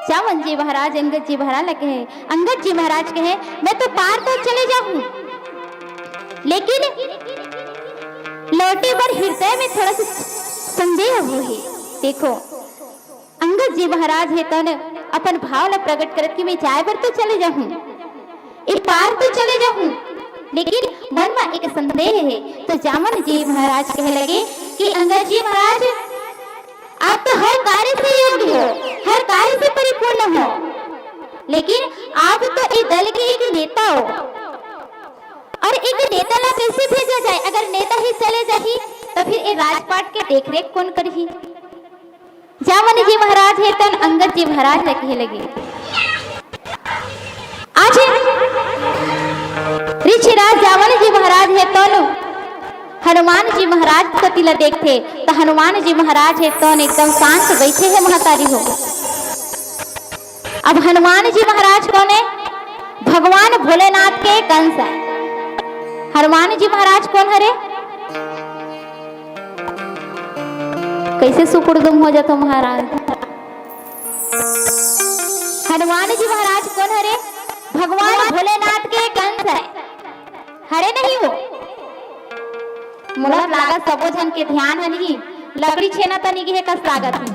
जावन जी महाराज अंगद जी महाराज ला कहे, अंगद जी महाराज कहे, मैं तो पार तो चले जाहूं, लेकिन लौटे बर हृदय में थोड़ा सा संदेह होही। देखो, अंगद जी महाराज हे तौन अपन भाव ला प्रकट करत कि मैं जाय बर तो चले जाहूं, ए पार तो चले जाहूं, लेकिन मन मा एक संदेह हे। तो जावन जी महाराज कहे लगे कि अंगद जी महाराज, आप तो हर कार्य से योग्य हो, हर कार्य से परिपूर्ण हो, लेकिन आप तो ए दल के एक नेता हो, अउ एक नेता ला कैसे भेजा जाय? अगर नेता ही चले जाही, तो फिर ए राजपाट के देखरेख कोन करही? जावन जी महाराज हे तौन अंगद जी महाराज ला कहे लगे। आज ऋषिराज जावन जी महाराज हे तौन हनुमान जी महाराज कति ला देखथे, त हनुमान जी महाराज हे तौन एकदम शांत बैठे हे महतारी हो। अब हनुमान जी महाराज कोन हे? भगवान भोलेनाथ के एक अंश हे। हनुमान जी महाराज कोन हरे? कैसे सुकुड़दुम हो जाथो महाराज। हनुमान जी महाराज कोन हरे? भगवान भोलेनाथ के एक अंश हे। हरे नहीं वो? मोला लागत सबो झन के ध्यान ह नहीं, लकड़ी छेना तनी गे हे कस लागत हे।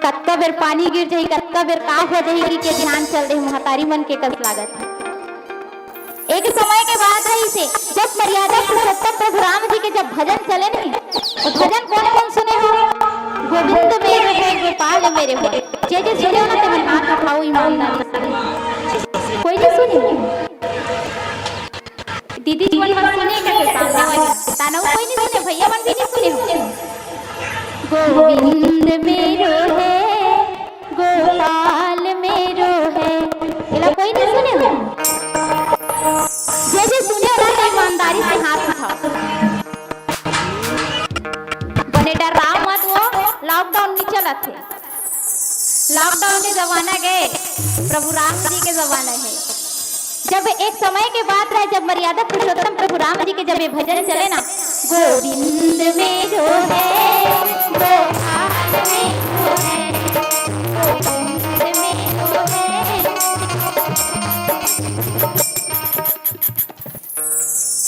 कतका बेर पानी गिर जाही, कतका बेर का हो जाही कि के ध्यान चल रहे महतारी मन के कस लागत हे। एक समय के बात हे इसे, जब मर्यादा पुरुषोत्तम प्रभु राम जी के जब भजन चले नहीं, तो भजन कोन कोन सुने हो? गोविंद मेरे होय, गोपाल मेरे होय। जे जे सुने हो ना, ते मन हाथ उठाओ ईमानदारी से। कोई नहीं सुने? दीदी जी मन सुने का के सामने वाली? ताना कोई नहीं सुने, भैया मन भी नहीं सुने हो। गोविंद मेरो हे, गोपाल मेरो हे, एला कोई नहीं सुने हो? जे जे सुने हो ना, तो ईमानदारी से हाथ उठाओ। बने डर्राव मत वो, lockdown नहीं चलत हे। Lockdown के जमाना गए, प्रभु राम जी के जमाना हे। जब एक समय के बात रहे, जब मर्यादा पुरुषोत्तम प्रभु राम जी के जब ये भजन चले ना, गोविंद मेरो हे, गोपाल मेरो हे, गोविंद मेरो हे।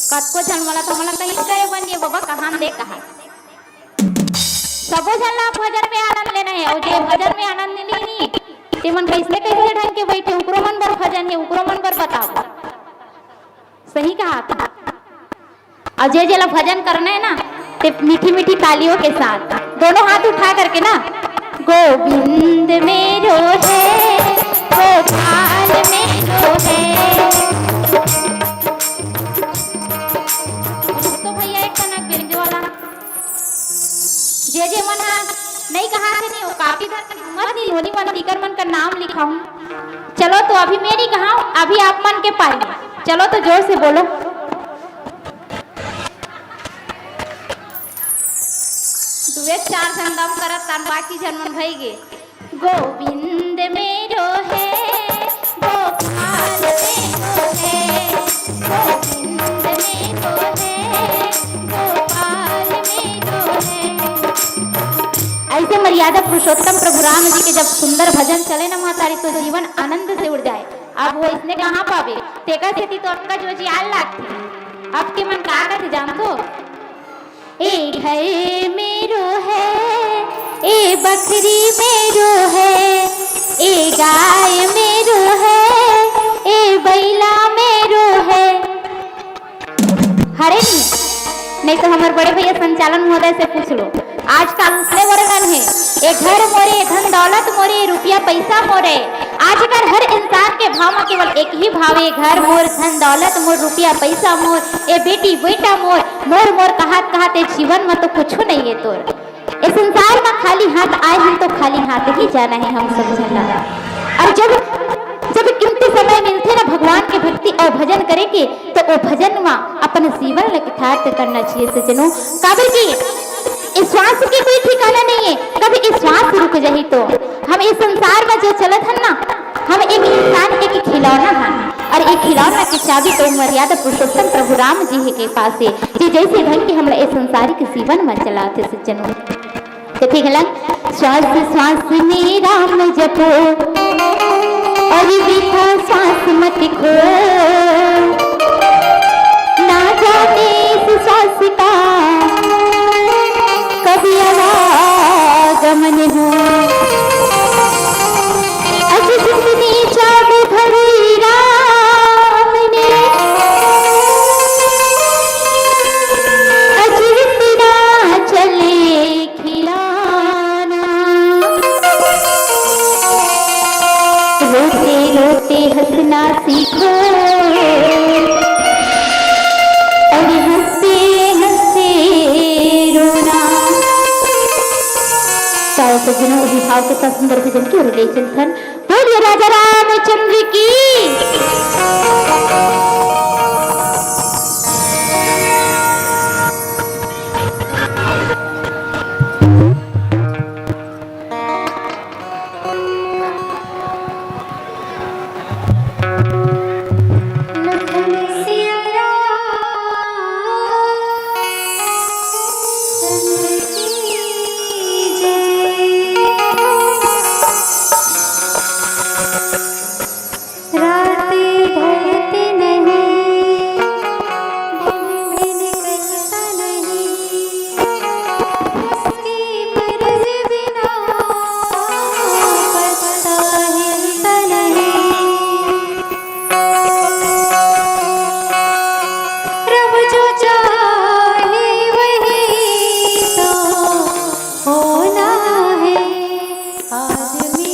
कतको झन वाला तो हमला कहीं करे बन ये बाबा, कहाँ ले कहाँ। सबो झन ला भजन में आनंद लेना जे भजन में आनंद नहीं ली, ते मन कैसने कैसने ढंग के बैठे, उकरो मन बर भजन हे, उकरो मन बर बताओ। सही कहा था। और जे जेला भजन करना है ना, ते मीठी मीठी तालियों के साथ दोनों हाथ उठा करके ना, गोविंद मेरो है, गोपाल मेरो है। तो भैया एक कनक बिरजू वाला, जे जे मन हा नहीं कहा थे नहीं, वो कापी धर के घूमत नहीं, नोनी मन दीकर मन का नाम लिखाऊं। चलो तो अभी मैं नहीं कहा, अभी आप मन के पारी। चलो तो जोर से बोलो। दुए चार झन दम करत तान, बाकी झन मन भई गे। गोविंद मेरो है, गोपाल मेरो है, गोविंद मेरो है, गोपाल मेरो है। ऐसे मर्यादा पुरुषोत्तम प्रभु राम जी के जब सुंदर भजन चले ना महतारी, तो जीवन आनंद से उड़ जाए। अब वो इसने कहाँ पावे? तेकर सेती तो अतका जो जियाल लागथे। अब के मन का कथे जानथो? ए घर मेरो है, ए बखरी मेरो है, ए गाय मेरो है, ए बैला मेरो है। हरे नहीं, नहीं तो हमर बड़े भैया संचालन महोदय से पूछ लो। आजकल उसने वर्णन है, ए घर मोरे, ए धन दौलत मोरे, ए रुपया पैसा मोरे। आजकल हर इंसान के भाव में केवल एक ही भाव है, घर मोर, धन दौलत मोर, रुपया पैसा मोर, ए बेटी बेटा मोर, मोर मोर कहत कहत ए जीवन में तो कुछ नहीं है तोर। ए संसार में खाली हाथ आए हम तो खाली हाथ ही जाना है हम सब झन ला। और जब जब कीमती समय मिलथे ना भगवान के भक्ति और भजन करे के, तो ओ भजन में अपन जीवन ला यथार्थ करना चाहिए सज्जनों। काबर कि ए श्वास के कोई ठिकाना नहीं है, कभी ए श्वास रुक जाही तो। हम इस संसार में जो चलत हन ना, हम एक इंसान, एक खिलौना हन, और एक खिलौना की चाबी तो मर्यादा पुरुषोत्तम प्रभु राम जी ही के पास है, जे जैसे ढंग के हमला इस संसारिक जीवन में चलाथे सज्जनों। तो ठीक है, श्वास श्वास में राम जपो, और वृथा श्वास मत खो। ना जाने इस श्वास का कब आवागमन हो। अज जितनी चाल धरी राम ने, अज इतना चले खिलाना। रोते रोते हंसना सीखो, और हंसते हंसते रोना। चाहे सज्जनों, अभी भाव के साथ सुंदर भजन की ओर ले चलथन। बोलिए राजा रामचंद्र की। रात ढलत नहीं, दिन भी निकलता नहीं, उसकी मर्जी बिना पत्ता हिलता नहीं। रब जो चाहे वही तो होना है आदमी।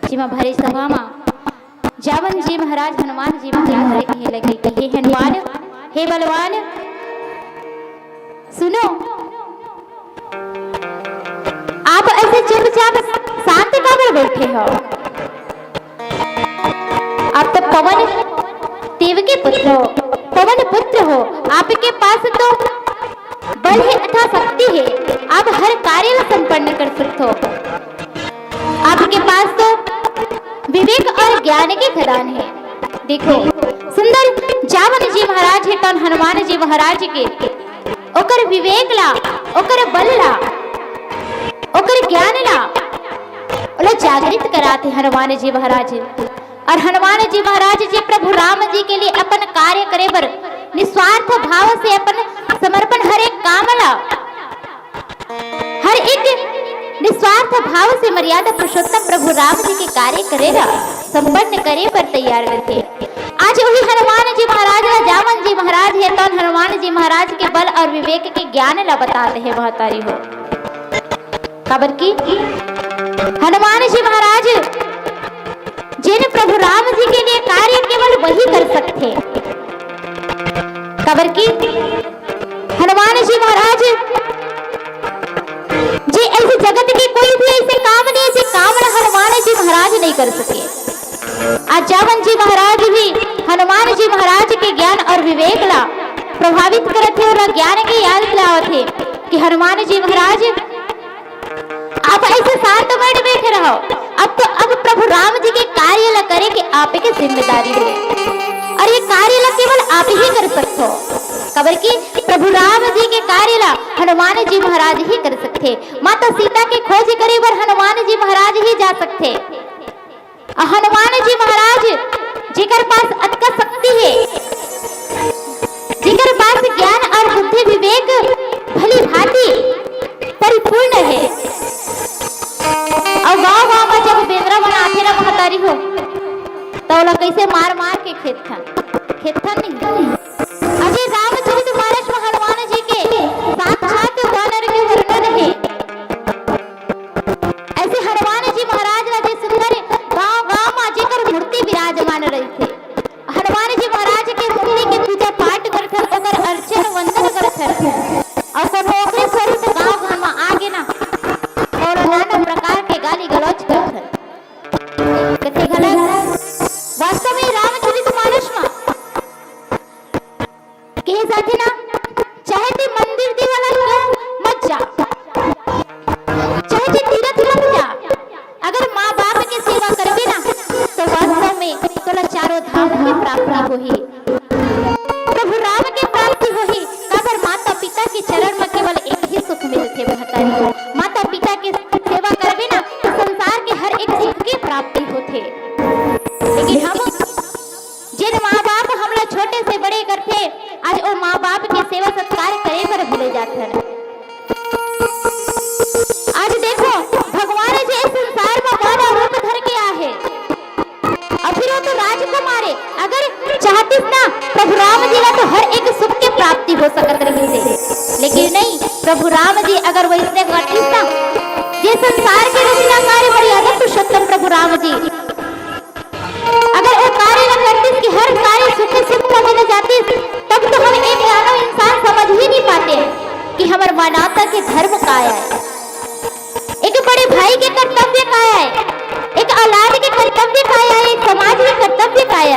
जेमा भरे सभा मा जावन जी महाराज हनुमान जी महाराज से कहे लगे कि हे हनुमान, हे बलवान, सुनो, आप ऐसे चुपचाप शांत काबर बैठे हो? आप तो पवन देव के पुत्र हो, पवन पुत्र हो, आपके पास तो बल है तथा शक्ति है, आप हर कार्य ला संपन्न कर सकते हो। आपके पास तो विवेक और ज्ञान के खदान है। देखो, सुंदर जावन जी महाराज हे तौन हनुमान जी महाराज के ओकर विवेक ला, ओकर बल ला, ओकर ज्ञान ला, ओला जागृत कराथे हनुमान जी महाराज। और हनुमान जी महाराज जी प्रभु राम जी के लिए अपन कार्य करे बर निस्वार्थ भाव से अपन समर्पण, हर एक काम ला, हर एक निस्वार्थ भाव से मर्यादा पुरुषोत्तम प्रभु राम जी के कार्य करे ला, संपन्न करे बर तैयार रहिथे। आज वही हनुमान जी महाराज ला जावन जी महाराज हे तौन हनुमान जी महाराज के बल और विवेक के ज्ञान ला बतात हे महतारी हो। काबर कि हनुमान जी महाराज जेन प्रभु राम जी के लिए कार्य केवल वही कर सकथे। काबर कि हनुमान जी महाराज जी ऐसे जगत के कोई भी ऐसे काम नहीं जे काम ला हनुमान जी महाराज नहीं कर सके। आज जावन जी महाराज भी हनुमान जी महाराज के ज्ञान और विवेक ला प्रभावित करत हे और ज्ञान के याद दिलावत हे कि हनुमान जी महाराज आप ऐसे शांत बैठ बैठे रहो। अब तो अब प्रभु राम जी के कार्य ला करे के आप के जिम्मेदारी है और ये कार्य ला केवल आप ही कर सकते हो। काबर कि प्रभु राम जी के कार्य ला हनुमान जी महाराज ही कर सकते। माता सीता के खोज करे बर हनुमान जी महाराज ही जा सकते। अउ हनुमान जी महाराज जेकर पास अतका शक्ति है, जेकर पास ज्ञान और बुद्धि विवेक भली भांति परिपूर्ण है। अउ गांव गांव में जब बेंदरा मन आथे ना महतारी हो, त ओला कैसे मार मार के खेदथन, खेदथन नहीं। अरे रामचरित मानस में हनुमान जी के साक्षात वानर के वर्णन है। ऐसे हनुमान जी महाराज ला जे सुंदर गांव गांव मा जेकर मूर्ति विराजमान रहिथे, हनुमान जी महाराज के मूर्ति के पूजा पाठ करथन, ओकर अर्चन वंदन करथन, अउ कोनो ओकरे स्वरूप गांव घर मा आगे ना, कोनो नाना प्रकार के गाली गलौज करथन। कथे घलक वास्तव में रामचरित मानस मा कहे जाथे ना, चाहे ते मंदिर देवाला क्यों मत जा, चाहे ते तीरथ मत जा, अगर माँ बाप के सेवा करबे ना, तो वास्तव में तोला चारों धाम के प्राप्ति होही, प्रभु राम के प्राप्ति होही। काबर माता पिता के चरण में केवल एक ही सुख मिलथे महतारी हो। माता पिता के सेवा करबे ना, तो संसार के हर एक सुख के प्राप्ति होथे। लेकिन हम जेन माँ बाप हमला छोटे से बड़े करथे, आज ओ माँ बाप के सेवा सत्कार करे बर भूले जाथन। आज देखो, भगवान जी इस संसार में मानव रूप धर के आए हैं, और फिर वो तो राजकुमार है। अगर चाहतिस ना प्रभु राम जी ला तो हर एक सुख के प्राप्ति हो सकत रहिसे, लेकिन नहीं, प्रभु राम जी अगर वैसने करतिस ना, जे संसार के रचनाकार मर्यादा पुरुषोत्तम प्रभु राम जी अगर ओ कार्य ला करतिस कि हर कार्य सुख सुख ला बन जातिस, तब तो हम एक मानव इंसान समझ ही नहीं पाते कि हमर मानवता के धर्म का आय, एक बड़े भाई के कर्तव्य का आय, एक औलाद के कर्तव्य का आय, एक समाज के कर्तव्य का आय।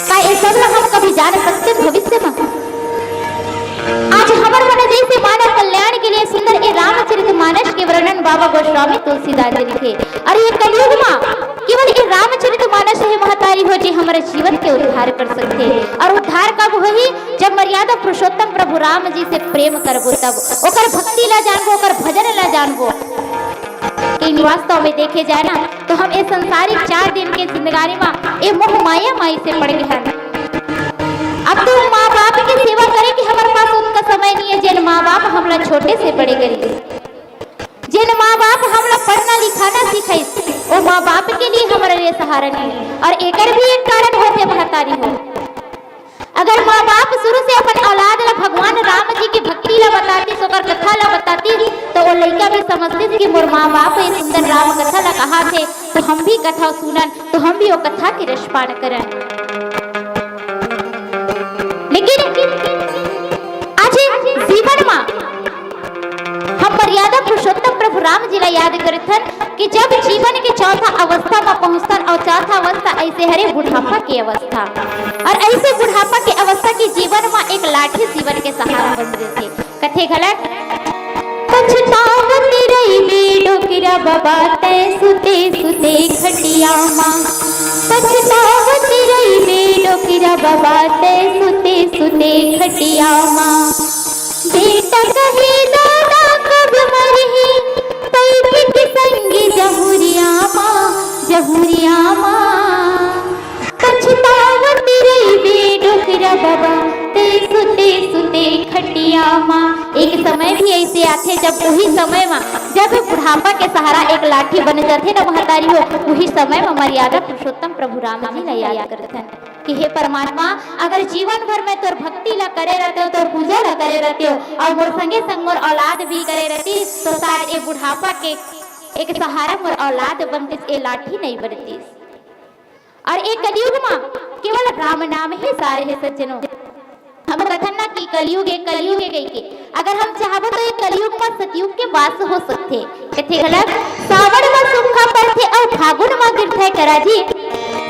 का ये सब ला हम कभी जान सकते भविष्य में? आज हमर मन जैसे मानव कल्याण के लिए सुंदर ए रामचरित मानस के वर्णन बाबा गोस्वामी तुलसीदास जी लिखे। और ये कलयुग मा केवल ए रामचरित मानस हे महतारी हो, जे हमर जीवन के उद्धार कर सकथे। और उद्धार कब होही? जब मर्यादा पुरुषोत्तम प्रभु राम जी से प्रेम करबो, तब ओकर भक्ति ला जानबो, ओकर भजन ला जानबो। लेकिन वास्तव में देखे जाए ना, तो हम ए संसारिक चार दिन के जिंदगानी मा ए मोह माया माई से पड़ गए हन। अब तो माँ बाप के सेवा करे के हमर पास उतना समय नहीं है, जेन माँ बाप हमला छोटे से बड़े करिस, जेन माँ बाप हमला पढ़ना लिखाना सिखाइस, ओ माँ बाप के लिए हमर लिए सहारा नहीं है। और एकर भी एक कारण होथे महतारी हो। अगर माँ बाप शुरू से अपन औलाद ला भगवान राम जी के भक्ति ला बतातिस, ओकर कथा ला बतातिस, तो वो लइका भी समझतिस कि मोर माँ बाप ये सुंदर राम कथा ला कहाथे, तो हम भी कथा सुनन, तो हम भी वो कथा के रसपान करन। लेकिन आज जीवन मा हम मर्यादा पुरुषोत्तम प्रभु राम जी ला याद करथन कि जब जीवन के चौथा अवस्था मा पहुंचथन, और चौथा अवस्था ऐसे हरे बुढ़ापा के अवस्था, और ऐसे बुढ़ापा के अवस्था के जीवन मा एक लाठी जीवन के सहारा बन जथे। कथे घलक, पछतावत रहिबे डोकरा बाबा तैं सुते सुते खटिया मा। पछतावत रहिबे डोकरा बाबा तैं सुते सुते खटिया मा। बेटा कहे दादा कब मरही, पैठ के संग जहुरिया मा, जहुरिया मा। पछतावत रहिबे डोकरा बाबा, तैं सुते सुते खटिया मा। एक समय भी ऐसे आथे, जब वही समय मा, जब बुढ़ापा के सहारा एक लाठी बन जाथे ना महतारी हो, वही समय मा मर्यादा पुरुषोत्तम प्रभु राम जी ला याद करथन कि हे परमात्मा, अगर जीवन भर मैं तोर भक्ति ला करे रहते हो, तोर पूजा ला करे रहते हो, और मोर संगे संग मोर औलाद भी करे रहती, तो शायद ये बुढ़ापा के एक सहारा मोर औलाद बनतीस, ये लाठी नहीं बनतीस। और ये कलयुग मा केवल राम नाम ही सार हे सज्जनों। हम कथन ना कि कलयुग हे, कलयुग हे कहिके। अगर हम चाहबो तो ये कलयुग मा सतयुग के वास हो सकथे। कथे घलक, सावन मा सुक्खा परथे अउ फागुन मा गिरथे करा जी।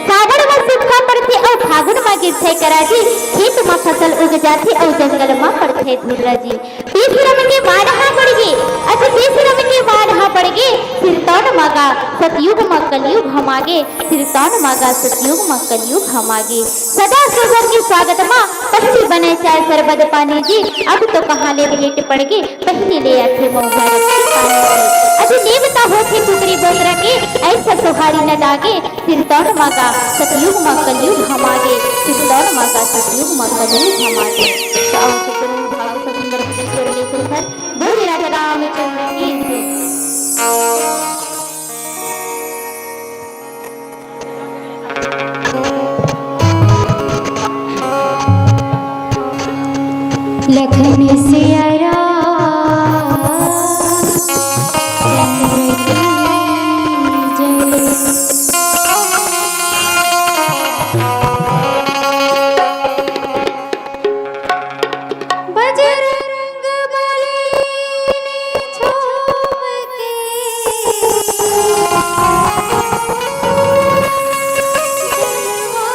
सावन मा सुक्खा परथे अउ फागुन मा गिरथे करा जी। खेत मा फसल उग जाथे अउ जंगल मा पड़थे धुर्रा जी। बीस रम के बान हा पड़ गे, अच्छा बीस रम के बान हा पड़ गे, सिरतौन मा गा सतयुग मा कलयुग हम आगे, सिरतौन मा गा सतयुग मा कलयुग हम आगे। सदा सुगम के स्वागत मा पहली बने चाय सरबत पानी जी, अब तो कहाँ ले भेंट पड़ गे, पहली ले आथे मऊहा रखी पानी जी। अभी नेवता होथे कुकरी बोकरा के, ऐसा सोहारी न लागे, सिरतौन मा गा सतयुग मा कलयुग हम आगे, सिरतौन मा गा सतयुग मा कलयुग हम आगे। तो आओ सज्जनों, भाव से सुंदर प्रदेश के लिए सुंदर बोलिए राजा रामचंद्र की जय। लखन सिया राम चंद्र की जय। बजरंग बली ने छोड़ के जलवा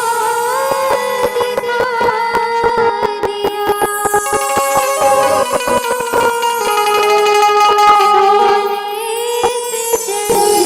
दिखा दिया। सोने से जड़ी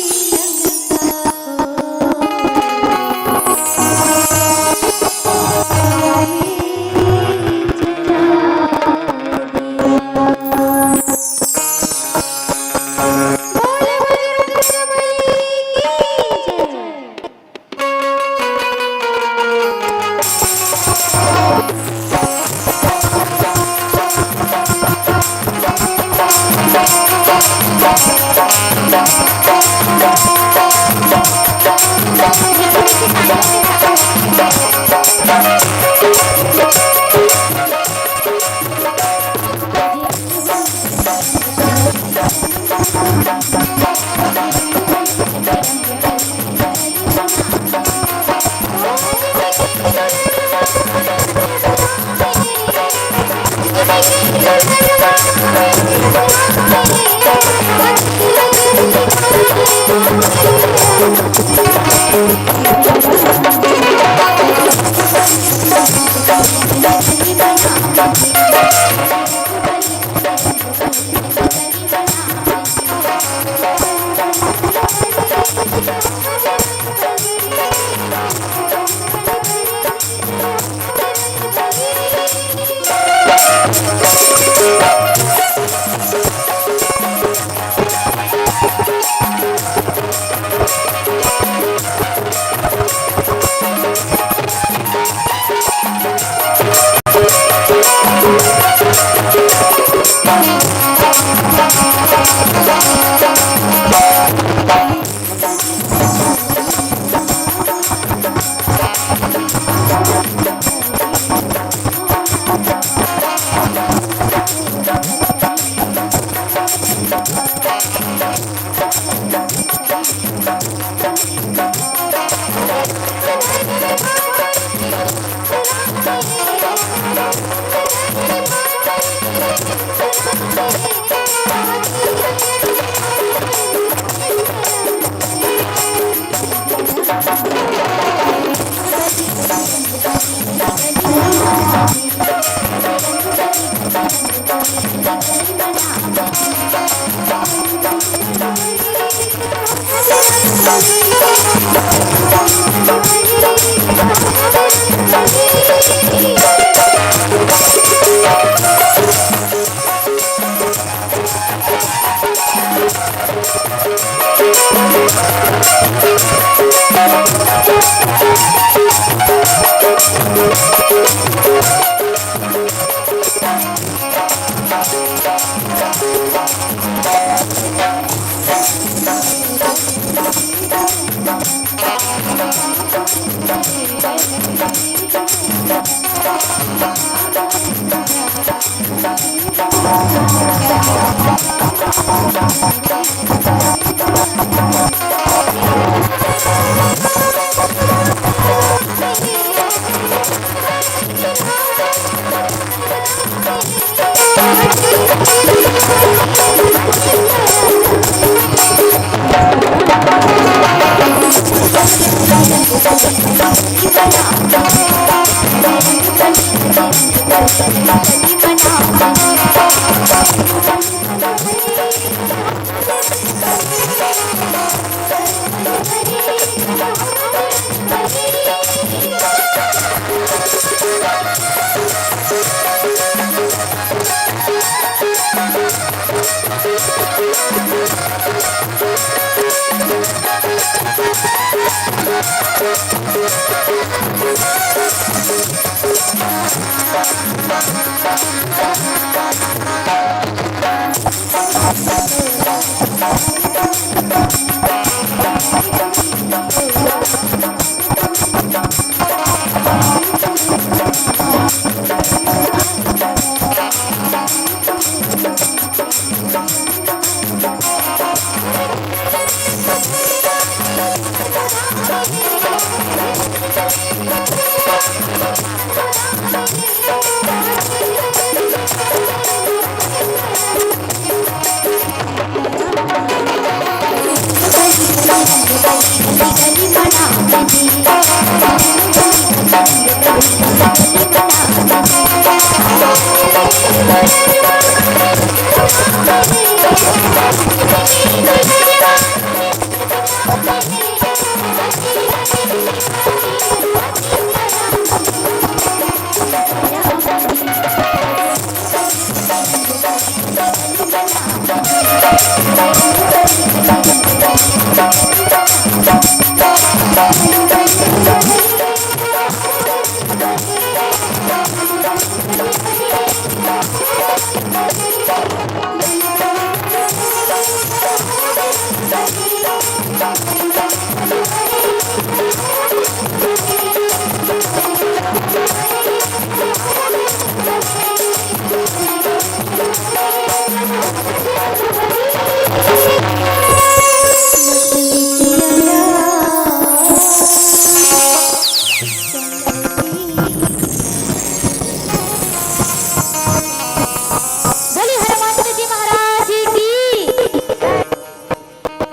बोले हनुमंत जी महाराज की,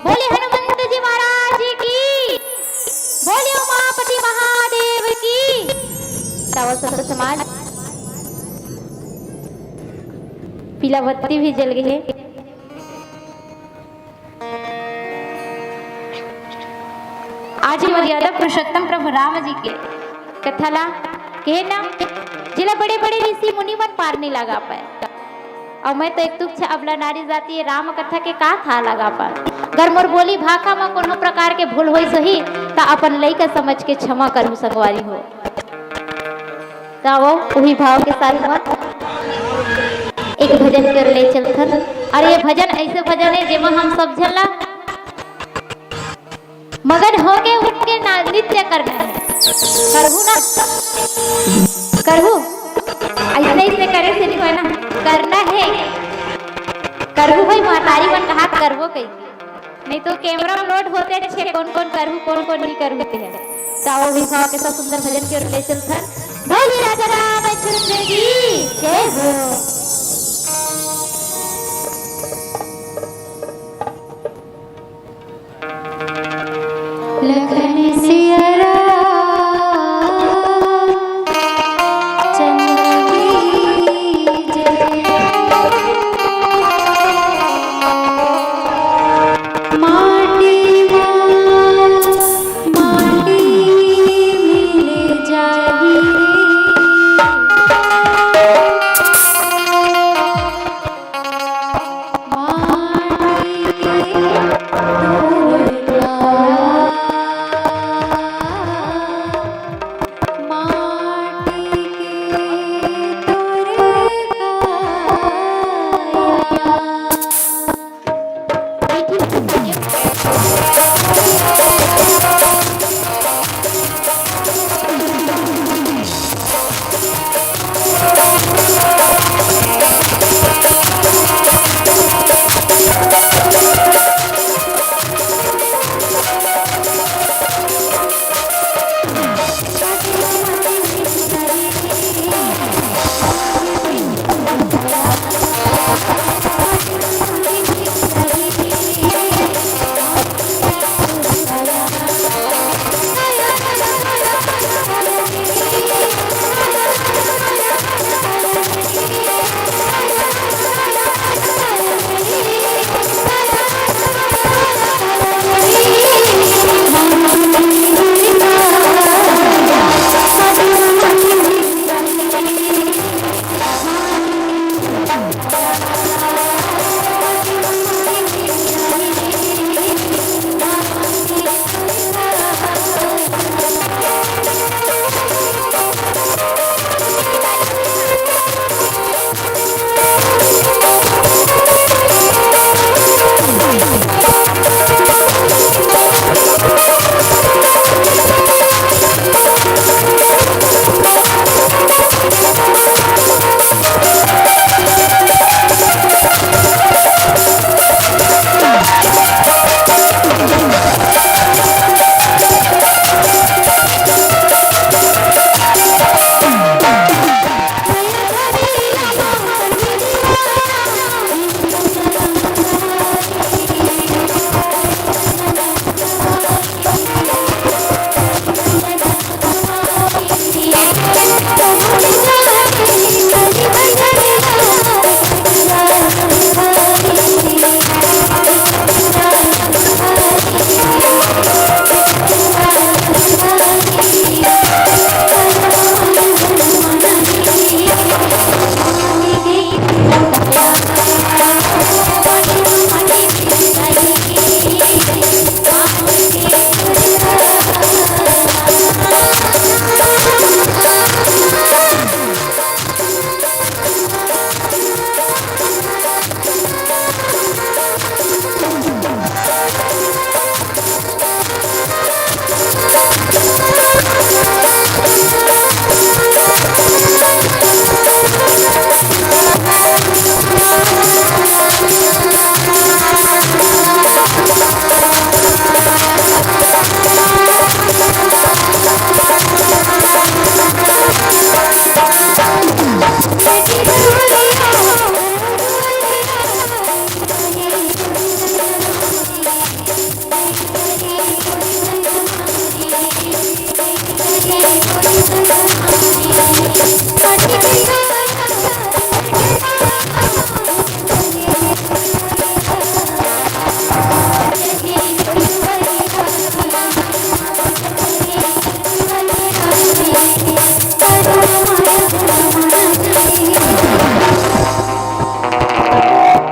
बोले हनुमंत जी महाराज की, बोले उमापति महादेव की। तावल संत समाज, पीला बत्ती भी जल गए हे। आज ही मर्यादा पुरुषोत्तम प्रभु राम जी के कथा ला कहे ना, जेला बड़े-बड़े ऋषि मुनि मन पार नहीं लगा पाए। अउ मैं तो एक तुच्छ अबला नारी जाति राम कथा के का था लगा पाए। अगर मोर बोली भाखा म कोनो प्रकार के भूल होइस होही, त अपन लइका समझ के क्षमा करहु संगवारी हो। त आवो, उही भाव के साथ म एक भजन कर ले चलथन। अउ ये भजन ऐसे भजन हे, जेमा हम सब झन ला मगन होके उठ के ना, नृत्य करना हे। करहू ना? करहू? ऐसे, ऐसे करे से नहीं होय ना, करना हे। करहू भाई, महतारी मन कहा करबो कही। नहीं तो camera में load होथे अच्छे, कौन कौन करहू, कौन कौन नहीं करहू ते हे। त आवो भी भाव के साथ सुंदर भजन के ओर ले चलथन। बोले राजा रामचंद्र की जय हो। लखन सिया राम चंद्र की जय। माटी मा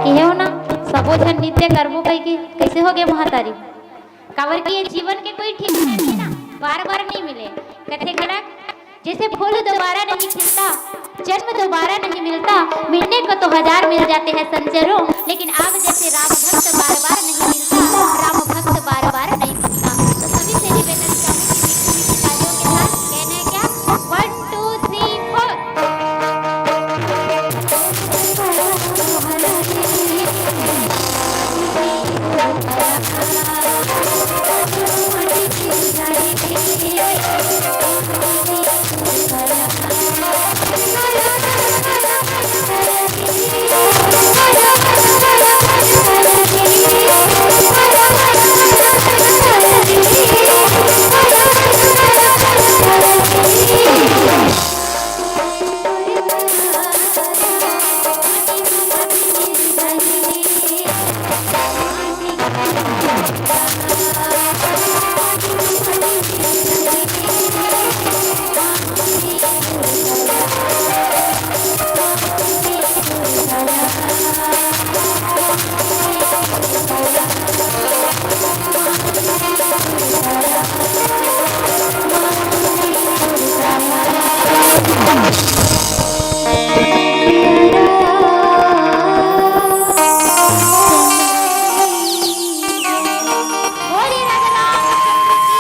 किहेव ना, सबो झन नृत्य करबो कहिके। कइसे होगे महतारी? काबर कि ये जीवन के कोई ठिकाना नइ हे ना, बार बार नइ मिले। कथे घलक, जैसे फूल दोबारा नहीं खिलता, जन्म दोबारा नहीं मिलता, मिलने को तो हजार मिल जाते हैं संजरो, लेकिन आप जैसे राम भक्त बार बार नहीं मिलता, राम भक्त बार बार नहीं मिलता। तो सभी से निवेदन चाहूंगी मीठी मीठी तालियों के साथ, कहना है क्या? One, two, three, four। बोलिए राधा राम चंद्र की,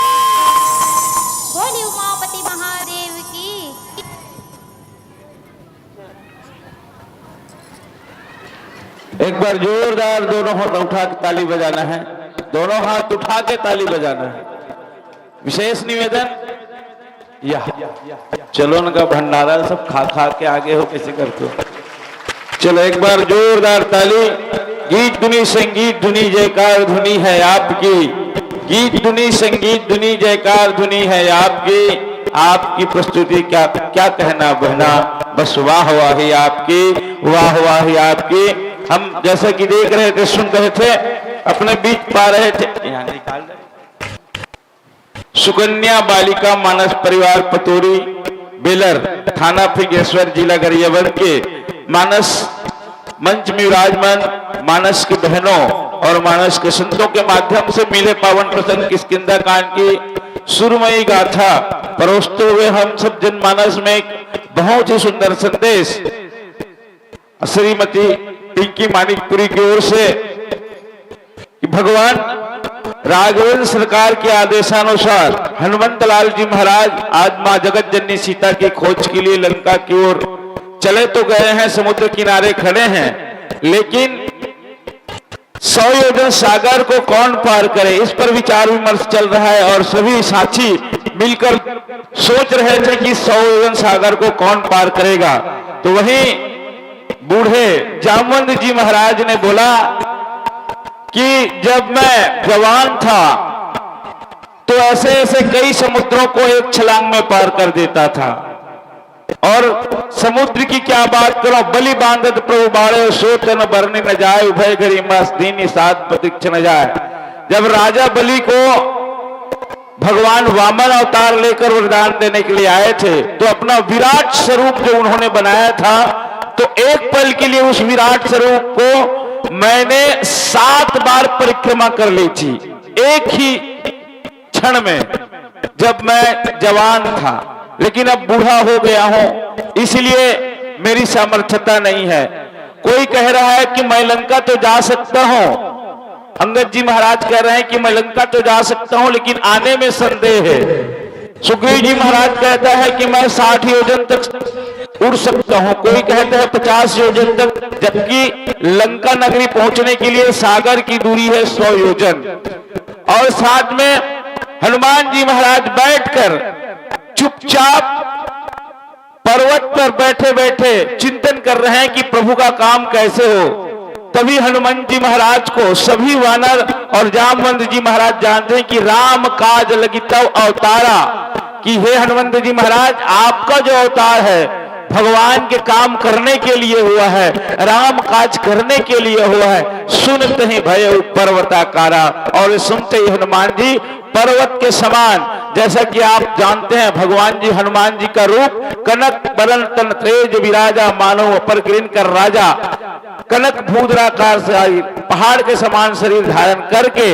बोलिए उमापति महादेव की। एक बार जोरदार दोनों हाथ उठा के ताली बजाना है, दोनों हाथ उठा के ताली बजाना है। विशेष निवेदन, या चलो उनका भंडारा सब खा खा के आगे हो, कैसे करते हो? चलो एक बार जोरदार ताली। गीत धुनी संगीत धुनी जयकार धुनी है आपकी, गीत धुनी संगीत धुनी जयकार धुनी है आपकी। आपकी प्रस्तुति क्या, क्या कहना बहना, बस वाह वाही आपकी, वाह वाही आपकी। हम जैसा कि देख रहे थे, सुन रहे थे, अपने बीच पा रहे थे, यहाँ निकाल रहे। सुकन्या बालिका मानस परिवार पतोरी बेलर, थाना फिंगेश्वर, जिला गरियाबंद के मानस मंच में विराजमान मानस के बहनों और मानस के संतों के माध्यम से मिले पावन प्रसंग किष्किंधा कांड की सुरमयी गाथा परोसते हुए हम सब जनमानस में एक बहुत ही सुंदर संदेश श्रीमती पिंकी मानिकपुरी की ओर से कि भगवान राघवेंद्र सरकार के आदेशानुसार हनुमंत लाल जी महाराज आज मां जगत जननी सीता की खोज के लिए लंका की ओर चले तो गए हैं, समुद्र किनारे खड़े हैं, लेकिन सौ योजन सागर को कौन पार करे, इस पर विचार विमर्श चल रहा है और सभी साथी मिलकर सोच रहे थे कि सौ योजन सागर को कौन पार करेगा। तो वहीं बूढ़े जामवंत जी महाराज ने बोला कि जब मैं जवान था तो ऐसे ऐसे कई समुद्रों को एक छलांग में पार कर देता था। और समुद्र की क्या बात करो, बलि बांधत प्रभु बाढ़े, सो तन बरनि न जाय, उभय घरी मस दीन्हि साध प्रतीक्ष न जाय। जब राजा बलि को भगवान वामन अवतार लेकर वरदान देने के लिए आए थे, तो अपना विराट स्वरूप जो उन्होंने बनाया था, तो एक पल के लिए उस विराट स्वरूप को मैंने सात बार परिक्रमा कर ली थी, एक ही क्षण में, जब मैं जवान था, लेकिन अब बूढ़ा हो गया हूं, इसलिए मेरी सामर्थ्यता नहीं है। कोई कह रहा है कि मैं लंका तो जा सकता हूं, अंगद जी महाराज कह रहे हैं कि मैं लंका तो जा सकता हूं, लेकिन आने में संदेह है। सुग्रीव जी महाराज कहता है कि मैं साठ योजन तक उड़ सकता हूं, कोई कहता है पचास योजन तक, जबकि लंका नगरी पहुंचने के लिए सागर की दूरी है सौ योजन। और साथ में हनुमान जी महाराज बैठकर चुपचाप पर्वत पर बैठे बैठे चिंतन कर रहे हैं कि प्रभु का काम कैसे हो। तभी हनुमान जी महाराज को सभी वानर और जामवंत जी महाराज जानते हैं कि राम काज लगी तब अवतारा। कि हे हनुमंत जी महाराज, आपका जो अवतार है भगवान के काम करने के लिए हुआ है, राम काज करने के लिए हुआ है। सुनत ही भयउ पर्वताकारा, और सुनते ही हनुमान जी पर्वत के समान। जैसा कि आप जानते हैं, भगवान जी, हनुमान जी का रूप कनक बरन तन तेज विराजा, मानो अपर गिरिन कर राजा। कनक भूधराकार से आई, पहाड़ के समान शरीर धारण करके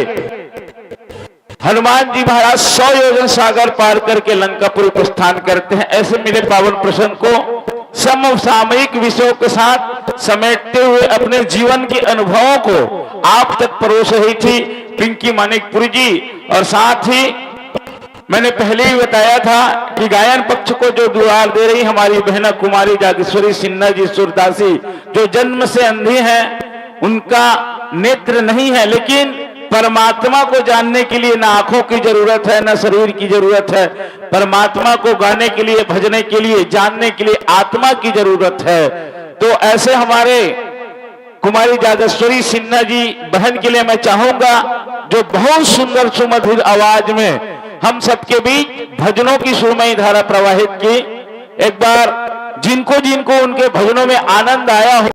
हनुमान जी महाराज सौ योजन सागर पार करके लंकापुरी प्रस्थान करते हैं। ऐसे मेरे पावन प्रसंग को समसामयिक विषयों के साथ समेटते हुए अपने जीवन के अनुभवों को आप तक परोस रही थी पिंकी मानिकपुरी जी। और साथ ही मैंने पहले ही बताया था कि गायन पक्ष को जो दुलार दे रही हमारी बहना कुमारी जागेश्वरी सिन्हा जी सूरदासी, जो जन्म से अंधी हैं, उनका नेत्र नहीं है, लेकिन परमात्मा को जानने के लिए ना आंखों की जरूरत है, ना शरीर की जरूरत है। परमात्मा को गाने के लिए, भजने के लिए, जानने के लिए आत्मा की जरूरत है। तो ऐसे हमारे कुमारी जागेश्वरी सिन्हा जी बहन के लिए मैं चाहूंगा, जो बहुत सुंदर सुमधुर आवाज में हम सबके बीच भजनों की सुरमई धारा प्रवाहित की। एक बार जिनको जिनको उनके भजनों में आनंद आया हो,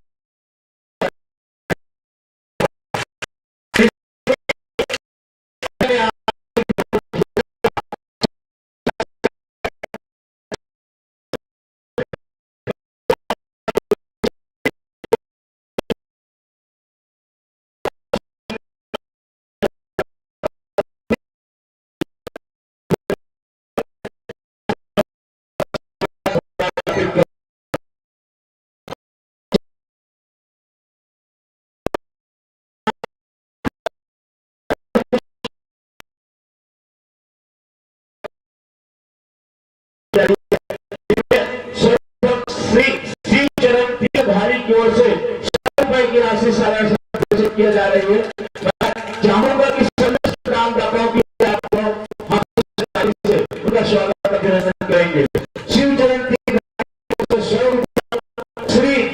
श्री शिव चरण तीर्थधारी की ओर से सौ रुपए की राशि सालाना प्रेषित किया जा रही है। मैं चाहूंगा कि समस्त दानदाताओं की आपको हम से उनका स्वागत अभिनंदन